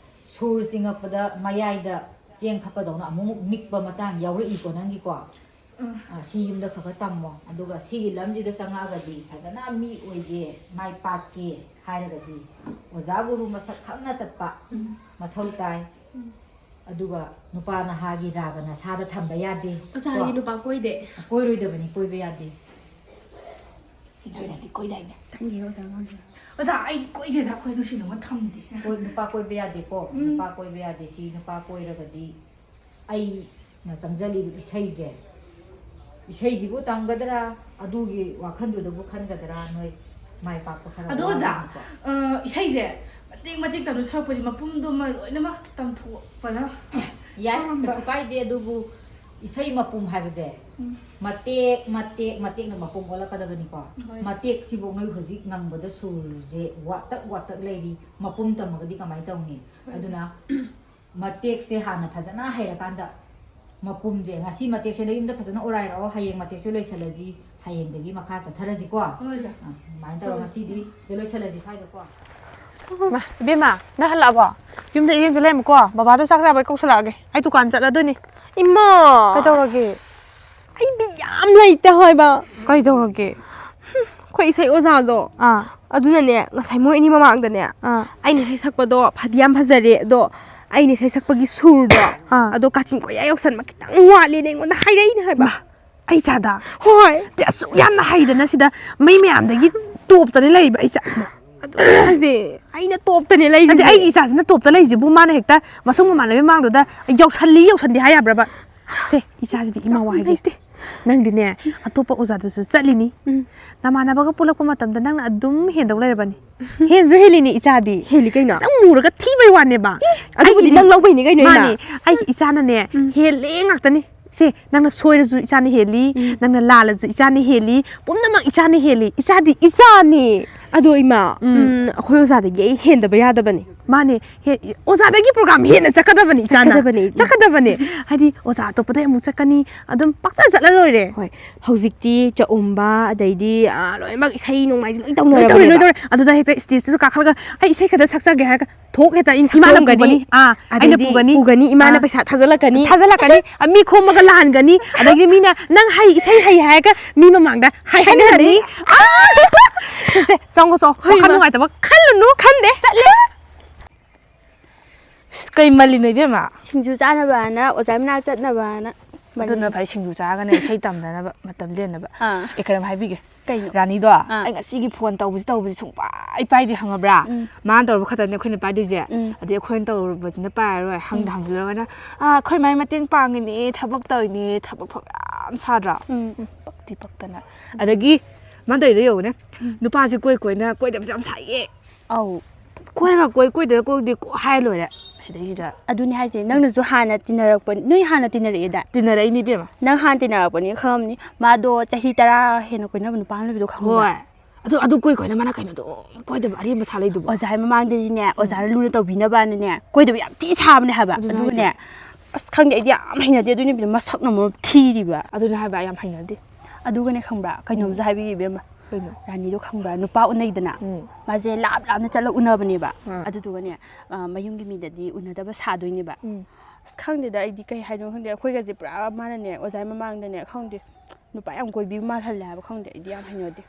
ꯁꯨꯔ ꯆꯤꯡꯉꯛꯄꯗ ꯃꯌꯥꯏꯗ ꯆꯦꯡ ꯈꯞꯄꯗꯧꯅ ꯑꯃꯨꯛꯃꯨꯛ ꯅꯤꯛꯄ ꯃꯇꯥꯡ ꯌꯥꯎꯔꯛꯏꯀꯣ ꯅꯪꯒꯤꯀꯣ꯫ ꯎꯝ꯫ ꯑ, ꯁꯤ ꯌꯨꯝꯗ ꯈꯔ ꯈꯔ ꯇꯝꯃꯣ꯫ ꯑꯗꯨꯒ ꯁꯤꯒꯤ ꯂꯝꯁꯤꯗ ꯆꯪꯉꯛꯑꯒꯗꯤ ꯐꯖꯅ ꯃꯤ ꯑꯣꯏꯒꯦ, ꯃꯥꯏ ꯄꯥꯛꯀꯦ ꯍꯥꯏꯔꯒꯗꯤ ꯑꯣꯖꯥ ꯒꯨꯔꯨ ꯃꯁꯛ ꯈꯪꯅ ꯆꯠꯄ ꯎꯝ꯫ ꯃꯊꯧ ꯇꯥꯏ꯫ ꯎꯝ꯫ ꯑꯗꯨꯒ ꯅꯨꯄꯥ ꯅꯍꯥꯒꯤ ꯔꯥꯒ ꯅꯁꯥꯗ ꯊꯝꯕ ꯌꯥꯗꯦ꯫ ꯑꯣꯖꯥ, ꯀꯣ? ꯑꯩꯗꯤ ꯅꯨꯄꯥ ꯀꯣꯏꯗꯦ꯫ ꯀꯣꯏꯔꯣꯏꯗꯕꯅꯤ, ꯀꯣꯏꯕ ꯌꯥꯗꯦ꯫ ꯏꯟꯊꯣꯏꯅꯗꯤ ꯀꯣꯏꯗꯥꯏꯅꯦ? ꯈꯪꯗꯦ, ꯑꯣꯖꯥ, ꯈꯪꯗꯦ꯫ ꯑꯣꯖꯥ, ꯑꯩꯗꯤ ꯀꯣꯏꯗꯦꯗ, ꯑꯩꯈꯣꯏ ꯅꯨꯡꯁꯤꯅꯕ ꯊꯝꯗꯦ꯫ ꯀꯣꯏ-, ꯅꯨꯄꯥ ꯀꯣꯏꯕ ꯌꯥꯗꯦꯀꯣ꯫ ꯎꯝ꯫ ꯅꯨꯄꯥ ꯀꯣꯏꯕ ꯌꯥꯗꯦ꯫ ꯁꯤ ꯅꯨꯄꯥ ꯀꯣꯏꯔꯒꯗꯤ ꯑꯩꯅ ꯆꯪꯖꯜꯂꯤꯕ ꯏꯁꯩꯁꯦ, ꯏꯁꯩꯁꯤꯕꯨ ꯇꯝꯒꯗ꯭ꯔꯥ, ꯑꯗꯨꯒꯤ ꯋꯥꯈꯜꯗꯨꯗꯕꯨ ꯈꯟꯒꯗ꯭ꯔꯥ, ꯅꯣꯏ ꯃꯥꯏ ꯄꯥꯛꯄ ꯈꯔ ꯑꯗꯣ ꯑꯣꯖꯥ, ꯋꯥꯒꯅꯤꯀꯣ꯫ ꯑ, ꯏꯁꯩꯁꯦ ꯃꯇꯦꯛ ꯃꯇꯦꯛ ꯇꯝꯗꯣꯏ ꯁꯔꯨꯛꯄꯨꯗꯤ ꯃꯄꯨꯝꯗꯨꯃ ꯂꯣꯏꯅꯃꯛ ꯇꯝꯊꯣꯛꯄꯅ ꯌꯥꯏ, ꯑꯄꯥꯝꯕ꯫ ꯀꯩꯁꯨ ꯀꯥꯏꯗꯦ꯫ ꯑꯗꯨꯕꯨ ꯏꯁꯩ ꯃꯄꯨꯝ ꯍꯥꯏꯕꯁꯦ ꯎꯝ꯫ ꯃꯇꯦꯛ, ꯃꯇꯦꯛ, ꯃꯇꯦꯛꯅ ꯃꯄꯨꯝ ꯑꯣꯜꯂꯛꯀꯗꯕꯅꯤꯀꯣ꯫ ꯍꯣꯏ꯫ ꯃꯇꯦꯛꯁꯤꯐꯧ ꯅꯣꯏ ꯍꯧꯖꯤꯛ ꯉꯪꯕꯗ ꯁꯨꯔꯁꯦ ꯋꯥꯇꯛ ꯋꯥꯇꯛ ꯂꯩꯔꯤ, ꯃꯄꯨꯝ ꯇꯝꯃꯒꯗꯤ ꯀꯃꯥꯏꯅ ꯇꯧꯅꯤ? ꯍꯣꯏ, ꯑꯗꯨꯅ ꯃꯇꯦꯛꯁꯦ ꯍꯥꯟꯅ ꯐꯖꯅ ꯍꯩꯔꯀꯥꯟꯗ, ꯃꯄꯨꯝꯁꯦ, ꯉꯁꯤ ꯃꯇꯦꯛꯁꯦ ꯅꯌꯨꯝꯗ ꯐꯖꯅ ꯑꯣꯔꯥꯏꯔꯛꯑꯣ, ꯍꯌꯦꯡ ꯃꯇꯦꯛꯁꯦ ꯂꯣꯏꯁꯤꯜꯂꯁꯤ, ꯍꯌꯦꯡꯗꯒꯤ ꯃꯈꯥ ꯆꯠꯊꯔꯁꯤꯀꯣ꯫ ꯍꯣꯏ, ꯑꯣꯖꯥ꯫ ꯑ, ꯑꯗꯨꯃꯥꯏꯅ ꯇꯧꯔꯒ ꯍꯣꯏ꯫ ꯉꯁꯤꯗꯤ ꯁꯤꯗ ꯂꯣꯏꯁꯤꯜꯂꯁꯤ ꯁ꯭ꯋꯥꯏꯗꯀꯣ꯫ ꯏꯕꯦꯝꯃ, ꯅꯪ ꯍꯜꯂꯛꯑꯕꯣ? ꯌꯨꯝꯗ ꯏꯔꯦꯟꯁꯦ ꯂꯩꯔꯝꯃꯨꯀꯣ, ꯕꯕꯥꯗꯣ ꯆꯥꯛ ꯆꯥꯕꯩ ꯀꯧꯁꯜꯂꯛꯑꯒꯦ, ꯑꯩ ꯗꯨꯀꯥꯟ ꯆꯠꯂꯗꯣꯏꯅꯤ꯫ ꯏꯃꯥ! ꯀꯩꯗꯧꯔꯒꯦ? ꯑꯩ ꯕꯤꯠ ꯌꯥꯝ ꯂꯩꯇꯦ ꯍꯥꯏꯕ꯫ ꯀꯩꯗꯧꯔꯒꯦ? ꯑꯩꯈꯣꯏ ꯏꯁꯩ ꯑꯣꯖꯥꯗꯣ ꯑꯥ꯫ ꯑꯗꯨꯅꯅꯦ, ꯉꯁꯥꯏ ꯃꯣꯏ ꯑꯅꯤ ꯃꯃꯥꯡꯗꯅꯦ, ꯑꯥ꯫ "ꯑꯩꯅ ꯏꯁꯩ ꯁꯛꯄꯗꯣ ꯐꯗꯤ ꯌꯥꯝ ꯐꯖꯔꯦ, ꯑꯗꯣ ꯑꯩꯅ ꯏꯁꯩ ꯁꯛꯄꯒꯤ ꯁꯨꯔꯗꯣ, ꯑꯥ꯫ ꯑꯗꯣ ꯀꯥꯆꯤꯟ ꯀꯣꯏꯌꯥ ꯌꯧꯁꯟꯕ ꯈꯤꯇꯪ ꯋꯥꯠꯂꯦꯅ" ꯑꯩꯉꯣꯟꯗ ꯍꯥꯏꯔꯛꯏꯅꯦ ꯍꯥꯏꯕ꯫ ꯃꯥ, ꯑꯩ ꯏꯆꯥꯗ? ꯍꯣꯏ꯫ ꯑꯗꯤ ꯑꯁꯨꯛ ꯌꯥꯝꯅ ꯍꯩꯗꯅ ꯁꯤꯗ ꯃꯤ ꯃꯌꯥꯝꯗꯒꯤ ꯇꯣꯞꯇꯅꯦ ꯂꯩꯔꯤꯕ ꯑꯩ ꯏꯆꯥꯁꯤꯅ꯫ ꯑꯗꯨꯅꯦ ꯍꯥꯏꯁꯦ, ꯑꯩꯅ ꯇꯣꯞꯇꯅꯦ ꯂꯩꯔꯤꯁꯦ꯫ ꯑꯗꯤ ꯑꯩꯒꯤ ꯏꯆꯥꯁꯤꯅ ꯇꯣꯞꯇ ꯂꯩꯔꯤꯁꯤꯕꯨ ꯃꯥꯅ ꯍꯦꯛꯇ ꯃꯁꯨꯡ ꯃꯃꯥꯟꯅꯕꯤ ꯃꯃꯥꯡꯗꯨꯗ ꯌꯧꯁꯜꯂꯤ, ꯌꯧꯁꯜꯂꯤ ꯍꯥꯏ ꯌꯥꯕ꯭ꯔꯕ? ꯁꯦ, ꯏꯆꯥꯁꯤꯗꯤ ꯏꯃꯥ ꯋꯥ ꯍꯥꯏꯒꯦ꯫ ꯂꯩꯇꯦ꯫ ꯅꯪꯗꯤꯅꯦ, ꯑꯇꯣꯞꯄ ꯑꯣꯖꯥꯗꯨꯁꯨ ꯆꯠꯂꯤꯅꯤ꯫ ꯎꯝ꯫ ꯅꯃꯥꯟꯅꯕꯒ ꯄꯨꯜꯂꯛꯄ ꯃꯇꯝꯗ ꯅꯪꯅ ꯑꯗꯨꯝ ꯍꯦꯟꯗꯧ ꯂꯩꯔꯕꯅꯤ꯫ ꯍꯦꯟꯁꯨ ꯍꯦꯜꯂꯤꯅꯤ ꯏꯆꯥꯗꯤ꯫ ꯍꯦꯜꯂꯤ ꯀꯩꯅꯣ? ꯈꯤꯇꯪ ꯃꯨꯔꯒ ꯊꯤꯕꯩ ꯋꯥꯅꯦꯕ꯫ ꯑꯦ, ꯑꯗꯨꯕꯨꯗꯤ ꯑꯩꯒꯤꯗꯤ ꯅꯪ ꯂꯧꯕꯩꯅꯤ ꯀꯩꯅꯣ, ꯏꯃꯥ꯫ ꯃꯥꯅꯤ, ꯑꯩꯒꯤ ꯏꯆꯥꯅꯅꯦ, ꯎꯝ꯫ ꯍꯦꯜꯂꯦ ꯉꯥꯛꯇꯅꯤ꯫ ꯁꯦ, ꯅꯪꯅ ꯁꯣꯏꯔꯁꯨ ꯏꯆꯥꯅ ꯍꯦꯜꯂꯤ, ꯎꯝ꯫ ꯅꯪꯅ ꯂꯥꯜꯂꯁꯨ ꯏꯆꯥꯅ ꯍꯦꯜꯂꯤ, ꯄꯨꯝꯅꯃꯛ ꯏꯆꯥꯅ ꯍꯦꯜꯂꯤ꯫ ꯏꯆꯥꯗꯤ ꯏꯆꯥꯅꯤ꯫ ꯑꯗꯣ ꯏꯃꯥ, ꯎꯝ꯫ ꯎꯝ, ꯑꯩꯈꯣꯏ ꯑꯣꯖꯥꯗꯒꯤ ꯑꯩ ꯍꯦꯟꯗꯕ ꯌꯥꯗꯕꯅꯤ꯫ ꯃꯥꯅꯦ, ꯍꯦ-, ꯑꯣꯖꯥꯗꯒꯤ ꯄ꯭ꯔꯣꯒ꯭ꯔꯥꯝ ꯍꯦꯟꯅ ꯆꯠꯀꯗꯕꯅꯤ ꯏꯆꯥꯅ꯫ ꯆꯠꯀꯗꯕꯅꯦ ꯏꯆꯥ꯫ ꯆꯠꯀꯗꯕꯅꯦ꯫ ꯍꯥꯏꯗꯤ ꯑꯣꯖꯥ ꯑꯇꯣꯞꯄꯗ ꯑꯃꯨꯛ ꯆꯠꯀꯅꯤ, ꯑꯗꯨꯝ ꯄꯪꯆꯠ ꯆꯠꯂ ꯂꯣꯏꯔꯦ꯫ ꯍꯣꯏ, ꯍꯧꯖꯤꯛꯇꯤ ꯆꯥꯛꯎꯝꯕ, ꯑꯗꯩꯗꯤ, ꯑꯥ, ꯂꯣꯏꯅꯃꯛ ꯏꯁꯩ ꯅꯣꯡꯃꯥꯏꯁꯦ ꯂꯣꯏ ꯂꯣꯏ ꯇꯧꯔꯦ, ꯇꯧꯅꯔꯕꯅꯦꯕ꯫ ꯂꯣꯏ ꯇꯧꯔꯦ꯫ ꯑꯗꯨꯗ ꯍꯦꯛꯇ ꯁ꯭ꯇꯦꯖꯇꯨꯗ ꯀꯥꯈꯠꯂꯒ "ꯑꯩ ꯏꯁꯩ ꯈꯛꯇ ꯁꯛꯆꯒꯦ" ꯍꯥꯏꯔꯒ ꯊꯣꯛ ꯍꯦꯛꯇ ꯏ-, ꯏꯃꯥꯅ ꯁꯛꯇꯣꯛꯑꯝꯒꯅꯤ꯫ ꯄꯨꯒꯅꯤ꯫ ꯑꯥ, ꯑꯩꯅ ꯑꯗꯩꯗꯤ ꯄꯨꯒꯅꯤ꯫ ꯄꯨꯒꯅꯤ, ꯏꯃꯥꯅ ꯑꯥ꯫ ꯄꯩꯁꯥ ꯊꯥꯖꯤꯜꯂꯛꯀꯅꯤ꯫ ꯊꯥꯖꯤꯜꯂꯛꯀꯅꯤ꯫ ꯑ, ꯃꯤ ꯈꯣꯝꯃꯒ ꯂꯥꯟꯒꯅꯤ꯫ ꯑꯗꯒꯤꯗꯤ ꯃꯤꯅ "ꯅꯪ ꯍꯩ, ꯏꯁꯩ ꯍꯩ" ꯍꯥꯏꯔꯒ ꯃꯤ ꯃꯃꯥꯡꯗ ꯍꯥꯏ ꯍꯥꯏꯅꯔꯅꯤ꯫ ꯍꯥꯏꯅꯔꯅꯤ꯫ ꯑꯥ! ꯁꯦ, ꯁꯦ, ꯆꯪꯉꯣ, ꯆꯪꯉꯣ꯫ ꯍꯣꯏ, ꯋꯥꯈꯜ ꯏꯃꯥ꯫ ꯅꯨꯡꯉꯥꯏꯇꯕ ꯈꯜꯂꯨꯅꯨ꯫ ꯈꯟꯗꯦ꯫ ꯆꯠꯂꯦ꯫ ꯑꯁ, ꯀꯩ ꯃꯜꯂꯤꯅꯣ ꯏꯕꯦꯝꯃ? ꯁꯤꯡꯖꯨ ꯆꯥꯅꯕꯅ, ꯑꯣꯖꯥ ꯃꯅꯥꯛ ꯆꯠꯅꯕꯅ ꯃꯜꯂꯤꯅꯤ꯫ ꯑꯗꯨꯅ ꯐꯩ, ꯁꯤꯡꯖꯨ ꯆꯥꯔꯒꯅꯦ ꯏꯁꯩ ꯇꯝꯗꯅꯕ ꯃꯇꯝ ꯂꯦꯟꯅꯕ꯫ ꯑꯥ꯫ ꯑꯦ, ꯀꯩꯅꯣꯝ ꯍꯥꯏꯕꯤꯒꯦ꯫ ꯀꯩꯅꯣ? ꯔꯥꯅꯤꯗꯣ, ꯑꯥ꯫ ꯑꯩ ꯉꯁꯤꯒꯤ ꯐꯣꯟ ꯇꯧꯕꯁꯤ ꯇꯧꯕꯁꯤ ꯁꯨꯡꯄꯥꯏ ꯄꯥꯏꯗꯦ, ꯈꯪꯉꯕ꯭ꯔꯥ? ꯎꯝ꯫ ꯃꯥꯅ ꯇꯧꯔꯕ ꯈꯛꯇꯅꯦ ꯑꯩꯈꯣꯏꯅ ꯄꯥꯏꯗꯣꯏꯁꯦ꯫ ꯎꯝ꯫ ꯑꯗꯩ ꯑꯩꯈꯣꯏꯅ ꯇꯧꯔꯨꯕꯁꯤꯅ ꯄꯥꯏꯔꯔꯣꯏ꯫ ꯍꯪꯗ ꯎꯝ꯫ ꯍꯪꯖꯤꯜꯂꯨꯔꯒꯅ, "ꯑꯥ, ꯑꯩꯈꯣꯏ ꯃꯥꯏ ꯃꯇꯦꯡ ꯄꯥꯡꯉꯤꯅꯦ, ꯊꯕꯛ ꯇꯧꯔꯤꯅꯦ", ꯊꯕꯛ ꯐꯕ ꯌꯥꯝ ꯁꯥꯗ꯭ꯔꯣ? ꯎꯝ, ꯎꯝ꯫ ꯄꯛꯇꯤ ꯄꯛꯇꯅ꯫ ꯑꯗꯒꯤ ꯃꯥꯅ ꯇꯧꯔꯤꯗꯣ ꯌꯦꯡꯉꯨꯅꯦ꯫ ꯎꯝ꯫ ꯅꯨꯄꯥꯁꯦ ꯀꯣꯏ ꯀꯣꯏꯅ ꯀꯣꯏꯗꯕꯁꯦ ꯌꯥꯝ ꯁꯥꯏꯌꯦ꯫ ꯑꯧ꯫ ꯀꯣꯏꯔꯒ ꯀꯣꯏ, ꯀꯣꯏꯗ꯭ꯔꯒ ꯀꯣꯏꯗꯦ ꯀꯣ ꯍꯥꯏ ꯂꯣꯏꯔꯦ꯫ ꯁꯤꯗꯩꯁꯤꯗ꯫ ꯑꯗꯨꯅꯦ ꯍꯥꯏꯁꯦ, ꯅꯪꯅꯁꯨ ꯍꯥꯟꯅ ꯇꯤꯟꯅꯔꯛꯄ, ꯅꯣꯏ ꯍꯥꯟꯅ ꯇꯤꯟꯅꯔꯛꯑꯦꯗ? ꯇꯤꯟꯅꯔꯛꯏꯅꯤ ꯏꯕꯦꯝꯃ꯫ ꯅꯪ ꯍꯥꯟꯅ ꯇꯤꯟꯅꯔꯛꯄꯅꯤꯅ ꯈꯪꯉꯝꯅꯤ꯫ ꯃꯥꯗꯣ ꯆꯍꯤ ꯇꯔꯥ ꯍꯦꯟꯅ ꯀꯣꯏꯅꯕ ꯅꯨꯄꯥ ꯑꯃ ꯂꯩꯕꯗꯣ ꯈꯪꯕ꯭ꯔꯥ? ꯍꯣꯏ꯫ ꯑꯗꯨ, ꯑꯗꯨ ꯀꯣꯏ ꯀꯣꯏꯅ ꯃꯥꯅ ꯀꯩꯅꯣ ꯑꯗꯨꯝ ꯀꯣꯏꯗꯕ ꯑꯔꯦꯝꯕ ꯁꯥ ꯂꯩꯗꯨꯕꯣ? ꯑꯣꯖꯥꯒꯤ ꯃꯃꯥꯡꯗꯗꯤꯅꯦ, ꯎꯝ꯫ ꯑꯣꯖꯥꯅ ꯂꯨꯅ ꯇꯧꯕꯤꯅꯕꯅꯅꯦ, ꯀꯣꯏꯗꯕ ꯌꯥꯝ ꯊꯤ ꯁꯥꯕꯅꯦ ꯍꯥꯏꯕ꯫ ꯑꯗꯨꯅꯦ ꯑꯗꯨꯒꯅꯦ, ꯍꯥꯏꯁꯦ꯫ ꯑꯁ, ꯈꯪꯗꯦ, ꯑꯩꯗꯤ ꯌꯥꯝ ꯍꯩꯅꯗꯦ ꯑꯗꯨ ꯅꯨꯄꯤꯗꯣ, ꯃꯁꯛꯅ ꯃꯔꯣꯟ ꯊꯤꯔꯤꯕ꯫ ꯑꯗꯨꯅꯦ ꯍꯥꯏꯕ, ꯌꯥꯝ ꯍꯩꯅꯗꯦ꯫ ꯑꯗꯨꯒꯅꯦ ꯈꯪꯕ꯭ꯔꯥ, ꯀꯩꯅꯣꯝꯁꯨ ꯎꯝ꯫ ꯍꯥꯏꯕꯤꯒꯦ ꯏꯕꯦꯝꯃ꯫ ꯀꯩꯅꯣ? ꯔꯥꯅꯤꯗꯣ ꯈꯪꯕ꯭ꯔꯥ? ꯅꯨꯄꯥ ꯎꯅꯩꯗꯅ꯫ ꯎꯝ꯫ ꯃꯥꯁꯦ ꯂꯥꯞ ꯂꯥꯞꯅ ꯆꯠꯂ ꯎꯅꯕꯅꯦꯕ꯫ ꯑꯥ꯫ ꯑꯗꯨꯗꯨꯒꯅꯦ, ꯑ, ꯃꯌꯨꯝꯒꯤ ꯃꯤꯗꯗꯤ ꯎꯅꯗꯕ ꯁꯥꯗꯣꯏꯅꯦꯕ꯫ ꯎꯝ꯫ ꯑꯁ, ꯈꯪꯗꯦꯗ, ꯑꯩꯗꯤ ꯀꯩ ꯍꯥꯏꯗꯣꯏꯅꯣ ꯈꯪꯗꯦ꯫ ꯑꯩꯈꯣꯏꯒꯁꯦ ꯄꯨꯔꯥ ꯃꯥꯅꯅꯦ, ꯑꯣꯖꯥꯒꯤ ꯃꯃꯥꯡꯗꯅꯦ, ꯈꯪꯗꯦ, ꯅꯨꯄꯥ ꯌꯥꯝ ꯀꯣꯏꯕꯤꯕ ꯃꯥꯜꯍꯜꯂꯦ ꯍꯥꯏꯕ, ꯈꯪꯗꯦ, ꯑꯩꯗꯤ ꯌꯥꯝ ꯍꯩꯅꯗꯦ꯫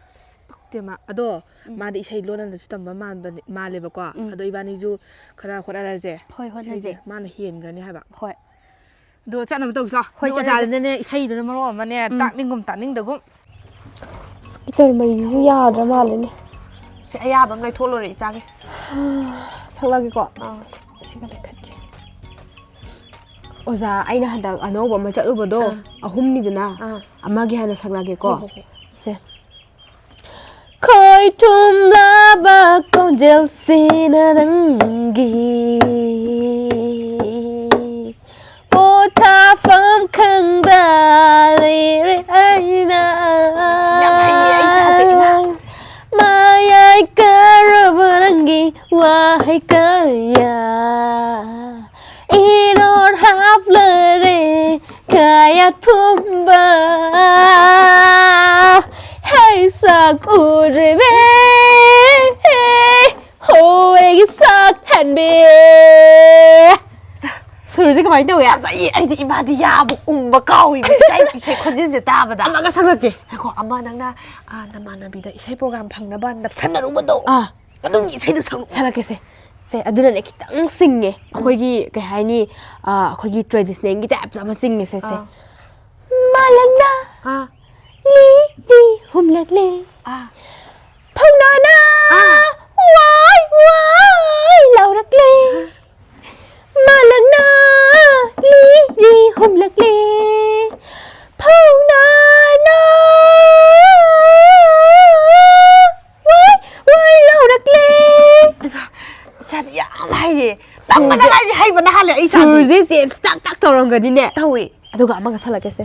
ꯅꯠꯇꯦ ꯃꯥ ꯑꯗꯣ ꯃꯥꯗꯤ ꯏꯁꯩ ꯂꯣꯟꯅꯁꯨ ꯇꯝꯕ ꯃꯥꯟꯕꯅꯦ ꯃꯥꯜꯂꯦꯕꯀꯣ꯫ ꯑꯗꯣ ꯏꯕꯥꯅꯤꯁꯨ ꯈꯔ ꯍꯣꯠꯅꯔꯁꯦ꯫ ꯍꯣꯏ, ꯍꯣꯠꯅꯁꯦ꯫ ꯏꯁꯩꯁꯦ ꯃꯥꯅ ꯍꯦꯟꯈ꯭ꯔꯅꯤ ꯍꯥꯏꯕ꯫ ꯍꯣꯏ꯫ ꯑꯗꯣ ꯆꯠꯅꯕ ꯇꯧꯁꯤ ꯂꯥꯎ꯫ ꯍꯣꯏ, ꯅꯣꯏ ꯆꯠꯂꯁꯦ꯫ ꯑꯣꯖꯥꯗꯨꯅꯅꯦ ꯏꯁꯩꯗꯨꯅ ꯃꯔꯣꯟ ꯑꯃꯅꯦ ꯇꯥꯛꯅꯤꯡꯒꯨꯝ ꯇꯥꯛꯅꯤꯡꯗꯒꯨꯝ꯫ ꯒꯤꯇꯔ ꯃꯔꯤꯁꯤꯁꯨ ꯌꯥꯗ꯭ꯔ ꯃꯥꯜꯂꯦꯅꯦ꯫ ꯁꯤ ꯑꯌꯥꯕ ꯑꯃ ꯂꯩꯊꯣꯛꯂꯣꯔꯦ ꯏꯆꯥꯒꯤ꯫ ꯁꯤꯒ ꯂꯩꯈꯠꯀꯦ꯫ ꯑꯣꯖꯥ, ꯑꯩꯅ ꯍꯟꯗꯛ ꯑꯅꯧꯕ ꯑꯃ ꯆꯠꯂꯨꯕꯗꯣ, ꯑꯍꯨꯝꯅꯤꯗꯅ꯫ ꯑꯃꯒꯤ ꯍꯥꯟꯅ ꯁꯛꯂꯛꯑꯒꯦꯀꯣ꯫ ꯁꯦ꯫ ꯈꯣꯏ ꯊꯨꯝꯂꯕ ꯈꯣꯟꯖꯦꯜꯁꯤꯅ ꯅꯪꯒꯤ ꯄꯣꯊꯥꯐꯝ ꯈꯪꯗ ꯂꯩꯔꯦ ꯑꯩꯅ꯫ ꯌꯥꯝ ꯍꯩꯌꯦ, ꯑꯩ ꯏꯆꯥꯁꯦ, ꯏꯃꯥ꯫ ꯃꯌꯥꯏ ꯀꯥꯔꯕ ꯅꯪꯒꯤ ꯋꯥꯍꯩ ꯀꯌꯥ ꯏꯔꯣꯟ ꯍꯥꯞꯂꯔꯦ ꯀꯌꯥꯠ ꯐꯨꯝꯕ꯫ ꯍꯩ ꯁꯛ ꯎꯗ꯭ꯔꯤꯕꯤ ꯍꯣꯏꯒꯤ ꯁꯛ ꯍꯟꯕꯤ꯫ ꯁꯨꯔꯁꯦ ꯀꯃꯥꯏꯅ ꯇꯧꯒꯦ? ꯐꯖꯩꯌꯦ꯫ ꯑꯩꯗꯤ ꯏꯃꯥꯗꯤ ꯌꯥꯕ ꯎꯪꯕ ꯀꯥꯎꯏꯕ ꯏꯁꯩ, ꯏꯁꯩ ꯈꯣꯟꯖꯦꯜꯁꯦ ꯇꯥꯕꯗ꯫ ꯑꯃꯒ ꯁꯛꯂꯛꯀꯦ꯫ ꯉꯥꯏꯈꯣ, ꯑꯃ ꯅꯪꯅ, ꯑ, ꯅꯃꯥꯟꯅꯕꯤꯗ ꯏꯁꯩ ꯄ꯭ꯔꯣꯒ꯭ꯔꯥꯝ ꯐꯪꯅꯕ ꯅꯞꯁꯟꯅꯔꯨꯕꯗꯣ꯫ ꯑꯥ꯫ ꯑꯗꯨꯒꯤ ꯏꯁꯩꯗꯣ ꯁꯛꯂꯛꯑꯣ꯫ ꯁꯛꯂꯛꯀꯦꯁꯦ꯫ ꯁꯦ, ꯑꯗꯨꯅꯅꯦ ꯈꯤꯇꯪ ꯁꯤꯡꯉꯦ꯫ ꯑꯩꯈꯣꯏꯒꯤ ꯀꯩ ꯍꯥꯏꯅꯤ, ꯑ, ꯑꯩꯈꯣꯏꯒꯤ ꯇ꯭ꯔꯦꯗꯤꯁꯅꯦꯜꯒꯤ ꯇꯥꯏꯞꯇ ꯑꯃ ꯁꯤꯡꯉꯦ ꯁꯦ, ꯁꯦ꯫ ꯑꯥ꯫ ꯃꯥꯂꯪꯅ ꯑꯥ꯫ ꯂꯤ ꯂꯤ ꯍꯨꯝꯂꯛꯂꯦ꯫ ꯑꯥ꯫ ꯊꯧꯅꯥꯅ ꯑꯥ꯫ ꯋꯥꯏ ꯋꯥꯏ ꯂꯥꯎꯔꯛꯂꯦ꯫ ꯃꯥꯂꯪꯅ ꯂꯤ ꯂꯤ ꯍꯨꯝꯂꯛꯂꯦ꯫ ꯊꯧꯅꯥꯅ ꯋꯥꯏ ꯋꯥꯏ ꯂꯥꯎꯔꯛꯂꯦ꯫ ꯏꯆꯥꯗꯤ ꯌꯥꯝ ꯍꯩꯌꯦ꯫ ꯇꯝꯕꯗ ꯉꯥꯏꯔꯤ, ꯍꯩꯕꯅ ꯍꯥꯜꯂꯦ ꯑꯩ ꯏꯆꯥꯗꯤ꯫ ꯁꯨꯔꯁꯦ ꯆꯦꯟꯖ ꯇꯥꯛ ꯇꯥꯛ ꯇꯧꯔꯝꯒꯅꯤꯅꯦ꯫ ꯇꯧꯋꯦ꯫ ꯑꯗꯨꯒ ꯑꯃꯒ ꯁꯛꯂꯛꯀꯦꯁꯦ꯫